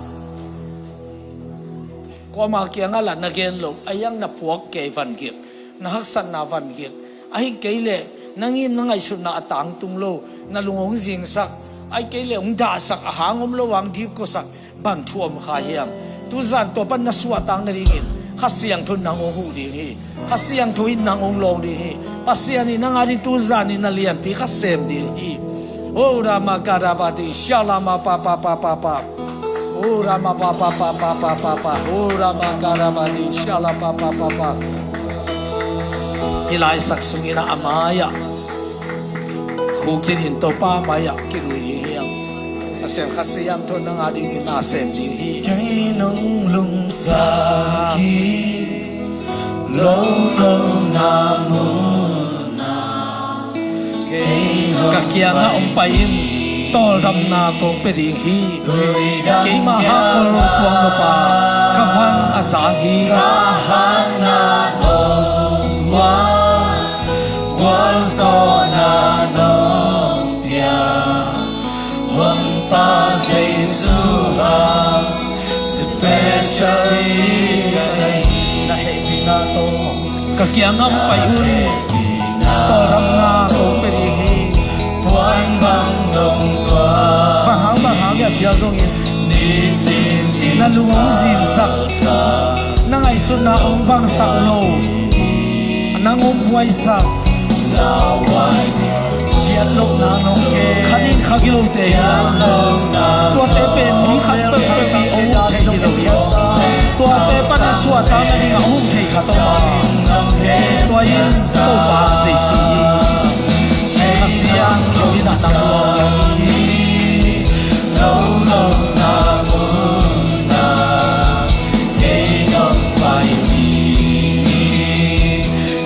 kuamah kiangah lah na gen loh, a hiang na puak kei vangik, na haksatna vangik, ahih kei leh na ngim na ngaihsutna a tangtung lo, na lung hong zingsak, ahih kei leh hong dahsak, a hang om lo hang dipkuasak bang thu om kha hiam? Tuzan tua pan na suahtak nadingin Kha Siangtho in nang hong huh ding hi. Kha Siangtho in nang hong lawng ding hi. Pasian in nang ading tuzan in na lianpi khat sem ding hi. O Rama Karabati Shalama Papa Papa Papa. O Rama Papa Papa Papa Papa. O Rama Karabati Shala Papa Papa. Hih laisak sungin ah a mai-ah khukdin in Topa mai-ah kilui ding hi hang. Pasian Kha Siangtho in nang adingin na sem ding hi. Kei nong lumsak hi lo lo na mun ah. Ka kiangah hong pai in, tawldamna kong pia ding hi. Keima hakkol puang nop a ka van a zang hi. Gualzawhna nong pia Honpa Jesu ah special na hehpihna tawh ka kiangah hong pai un. Tawldamna kong pia ding hi. Bang hang bang hang hiam pia zongin na lung hong zingsak, na ngaihsutna hong bangsak lo, nang hong buaisak. Giat lohna nong ke. Khat in kha gilote hi. Tuate pen mi khat peuhpeuh in hong huh thei hi lo hi. Tuate pan a suahtak nadingah hong huh thei khat om a. Tua in Topa Jesu hi. Kha Siangtho in ah nang lawng hi.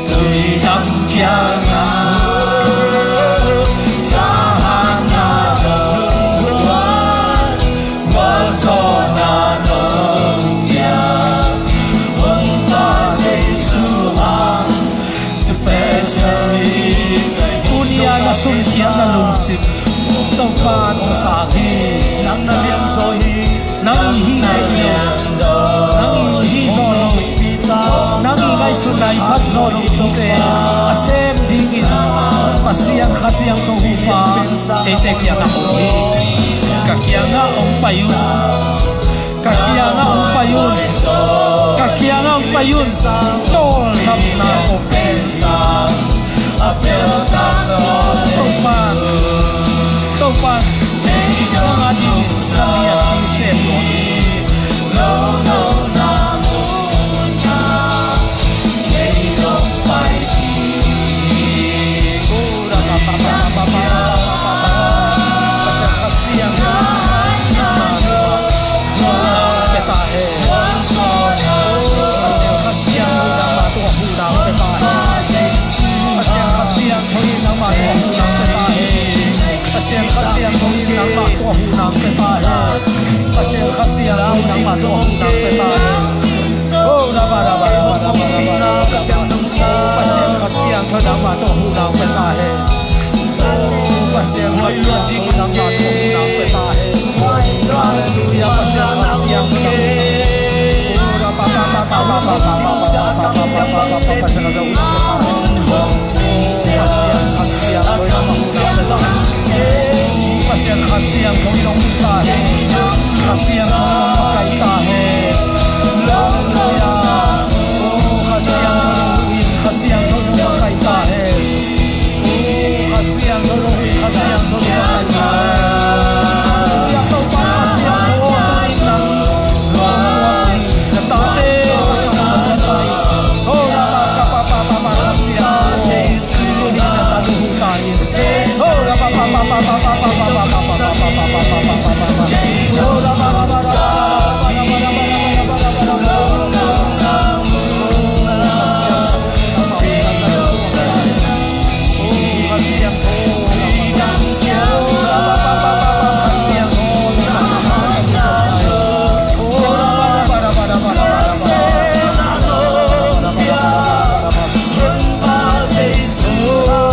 Tuidam kiangah thahatna nong guan, gualzawhna nong pia Honpa Jesu ah special. Tuni-a na sumkhiatna lungsim Topa in hong sang hi. Nang na lianzaw hi. Nang i hih theih loh, nang i hih zawh loh, nang i ngaihsutna i phat zawh loh thute a sem dingin Pasian Kha Siangtho huhpa eite kiangah hong hi. Ka kiangah hong pai un. Ka kiangah hong pai un. Ka kiangah hong pai un. Tawldamna kong pia. Topa, Topa, nang adingin na lianpi sem nuam hi. Pasian Kha Siangtho in nangmah tawh a hun nang pia ta hen. Pasian Kha Siangtho in nangmah tawh a hun nang pia ta hen. Pasian Kha Siangtho in nangmah tawh a hun nang pia ta hen. Oh, raba, raba, raba, raba, raba, raba. Pasian Kha Siangtho in nangmah tawh a hun nang pia ta hen. Oh, Pasian Kha Siangtho in nangmah tawh a hun nang pia ta hen. Halleluiah, Pasian Kha Siangtho in nangmah. Oh, raba, raba, raba, raba, raba, raba, raba, raba, Pasian Kha Siangtho in nangmah tawh a hun nang pia ta hen. Pasian Kha Siangtho in nangmah hun nang pia ta hen. Pasian Kha Siangtho in nangmah hun ta hen. Kha Siangtho in nangmah kai ta hen. Halleluiah. Oh, Kha Siangtho in nangmah hun, Kha Siangtho in nangmah kai ta hen. Oh, Kha Siangtho in nangmah hun, Kha Siangtho in nangmah kai ta hen. Halleluiah. Topa Kha Siangtho in nang, oh, na tate, oh, na tate. Oh,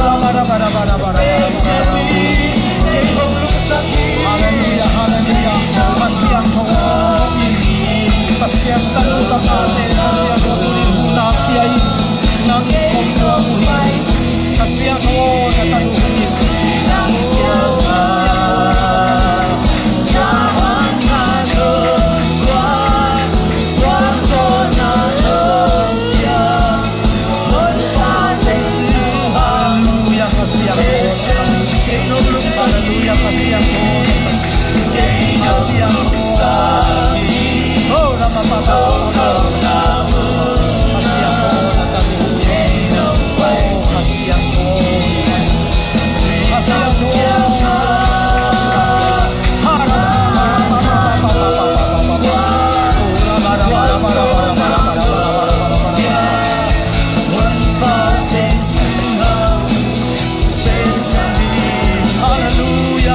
raba, raba, raba, raba, Kha Siangtho. Halleluiah, halleluiah. Kha Siangtho in, Pasian tanu tapate, Kha Siangtho tuni hun nang pia in, nang kong nuam uh hi. Kha Siangtho na tanu hi. Kha Siangtho. Halleluiah, Kha Siangtho. Halleluiah, Kha Siangtho. Kha Siangtho. Oh, rama, rama, rama, rama. Kha Siangtho, na tanu. Oh, Kha Siangtho. Kha Siangtho. Halleluiah.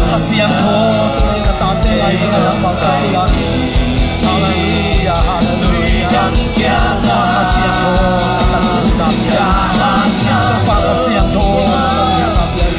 Kha Siangtho, tuni ka tate lai ding a nangmah ka pulak. Halleluiah, halleluiah. Kha Siangtho, na tanu hun nang pia. Kha Siangtho, na tanu hun nang pia.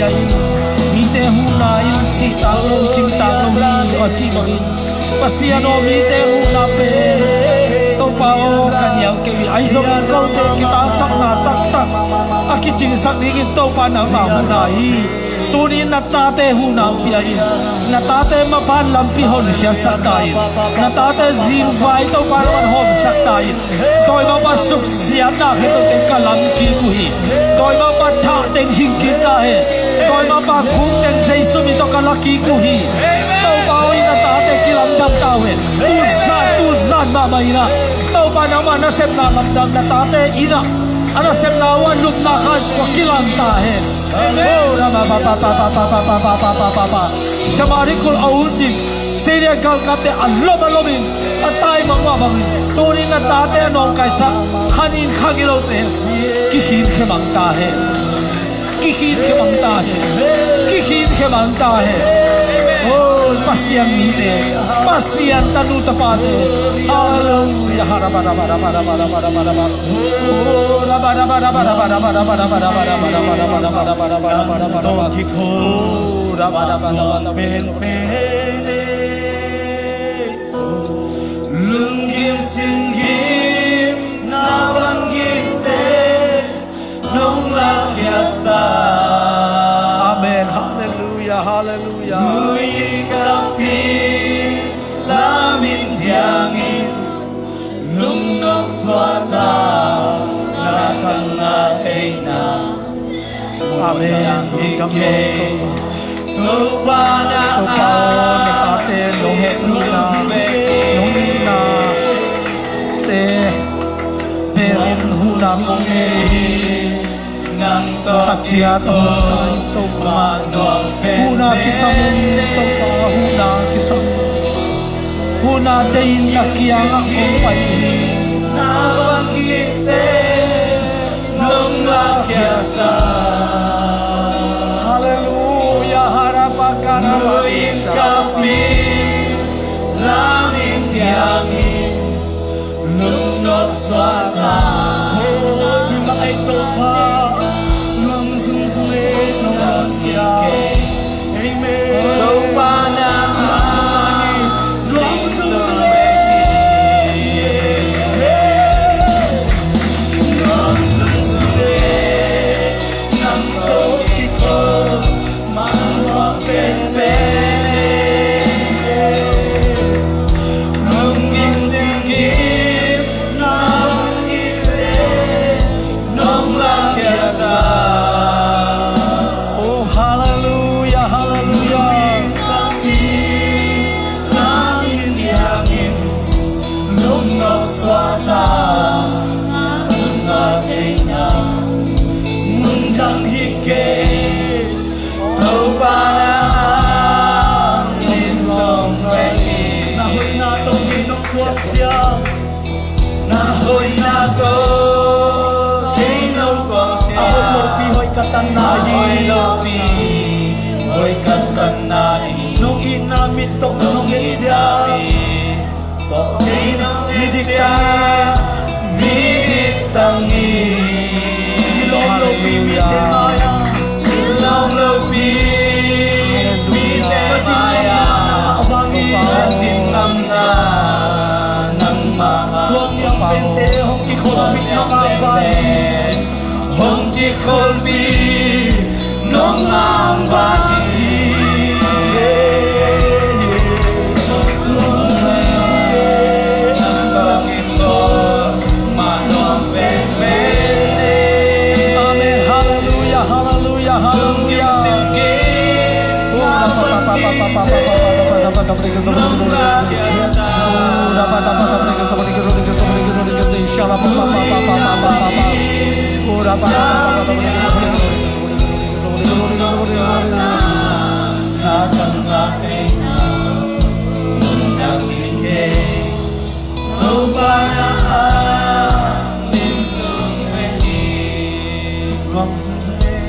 in, mite huhna in cihtak lo, cingtak lo hi, aw cih bangin, Pasian aw, mite huhna pen Topa aw ka nial kei hi. Ahi zongin kote kitangsapna taktak a kicingsak dingin Topa nangmah huhna hi. Tuni na tate huhna pia in, na tate mapan lampi honkhiatsak ta in, na tate zingvai Topa nangmah hawmsak ta in. Dawimangpa suksiatna khempeuh teng ka lam kik uh hi. Dawimangpa thah teng hing kik ta hen. Dawimangpa guk teng Jesu min tawh ka la kik uh hi. Topa aw, in a tate kilamdang ta uh hen. Tuzan, tuzan mahmah in ah, Topa nangmah nasepna lamdang na tate in ah, a nasepna uh a lupna kha sua kilam ta hen. Amen. Oh, Rama, pa, pa, pa. Samaria khua a ulcin Syria galkapte a lom a lomin a tai mahmah bangin, tuni na tate a nawngkaisak khanin khagilote kikhinkhia mang ta hen. Kikhinkhia mang ta hen. Kikhinkhia mang ta hen. Oh, Pasian mite, Pasian tanu tapate. Hallelujah. Hara, bara, bara, bara, bara, bara, bara. Lunggim singgim na van gihte nong lakkhiatsa. Amen. Hallelujah, hallelujah. Nuih kapih lamin diangin lungnop suahta na tangah theihna. Amen. Topa na tate nong hehpihna, nong itna te pen huhna kong ngei hi. Khat ciat hong tai Topa. Huhna kisam un Topa, huhna kisam un. Huhna teiin na kiangah kong pai hi. Na van gihte nong lakkhiatsa. Hallelujah, harapakana. Nuih kapih lamin diangin lungnop suahta. Hoi, mimang ai Topa, nuam zungzung e nong lawm cia. Amen. Topa na nuam zungzung e. Nuam zungzung e. Nang tawh kikhol mah nuam penpen. Lunggim singgim na van gihte nong lakkhiatsa. Oh, hallelujah, hallelujah. Nuih kapih lamin diangin lungnop suahta na tangah theihna. Mundang hi kei Topa na hong lim sawm pai hi. Na hoihna tawh kei nong tuak cia. Na hoihna tawh kei nong tuak cia. A hoih lopi hoih ka tanna hi. A hoih lopi hoih ka tanna hi. Nong itna mit tawh nong et cia. Midik tangin, midik tangin. Kilawm lopi mite mai-ah, kilawm lopi mite mai-ah, ka dinna nangmah vangin, ka dinna nangmah. Tuang niam pente hong kikholpih nangmah vangin. Hong kikholpih nong a vang hi. Nuam zungzung e, nang tawh kikhol mah nuam penpen. Amen. Hallelujah, hallelujah, hallelujah. Nuam zungzung e,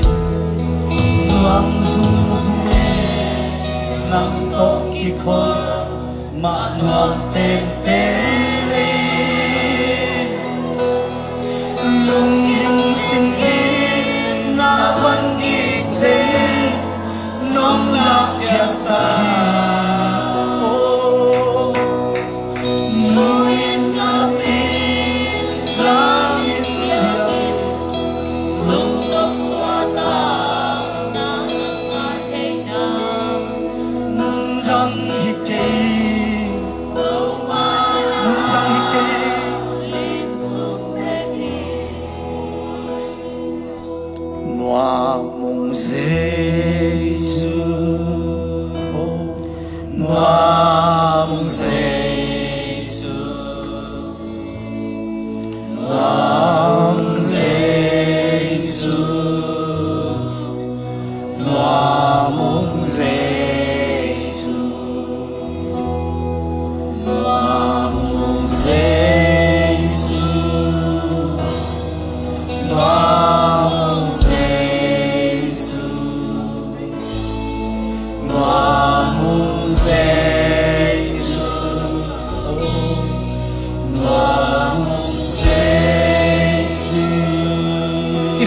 nuam zungzung e, nang tawh kikhol mah nuam penpen e. Lunggim singgim na van gih teng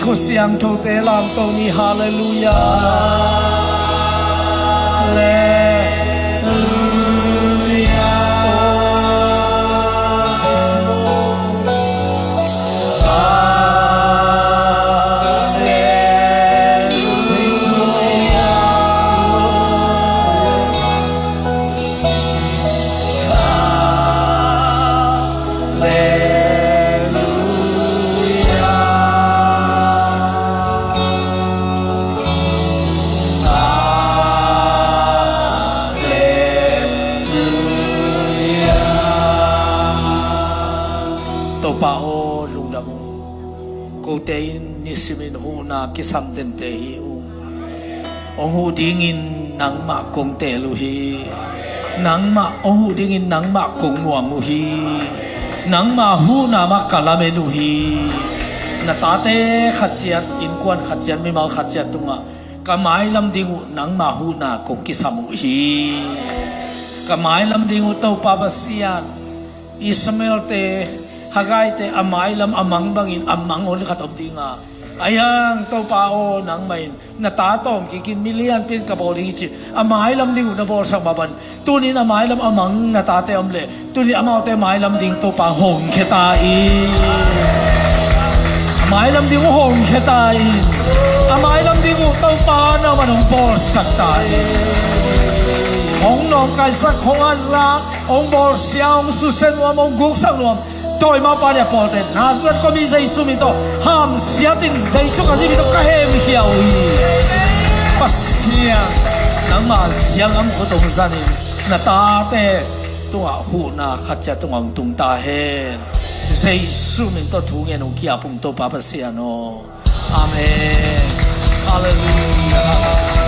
Khuasiangthote lamto ni. Halleluiah. Halleluiah. Topa aw, lungdam ung. Kote in nisimin huhna kisam dente hi ung. Hong huh dingin nangmah kong teel uh hi. Nangmah hong huh dingin nangmah kong muang uh hi. Nangmah huhna mah ka lamen uh hi. Na tate khat ciat, innkuan khat ciat, mimal khat ciat tungah ka mailam ding uh nangmah huhna kong kisam uh hi. Ka mailam ding uh Topa Pasian, Ishmael-te, Hagar-te a mailam a mang bangin a mang hun khat om ding a, ahi hang Topa aw, nangmah in na ta tawm kikin milian pin ka bawl ding hi ci, a mailam ding uh na bawlsak mah bang. Tunin a mailam a mang na tate om leh, tunin amaute mailam ding Topa hong khia ta in. A mailam ding uh hong khia ta in. A mailam ding uh Topa nangman hong bawlsak ta in. Hong nawngkaisak, hong hazat, hong bawlsia, hong susia nuam, hong guksak nuam Topa Pasian, pawlte Nazareth khuami Jesu min tawh hamsiat in, Jesu Khazih min tawh ka hemkhia uh hi. Pasian, nangmah zianggam khut hong zanin na tate tungah huhna khat ciat tungah hong tung ta hen. Jesu min tawh thu ngen hong ki-ap ung Topa Pasian aw. Amen. Halleluiah.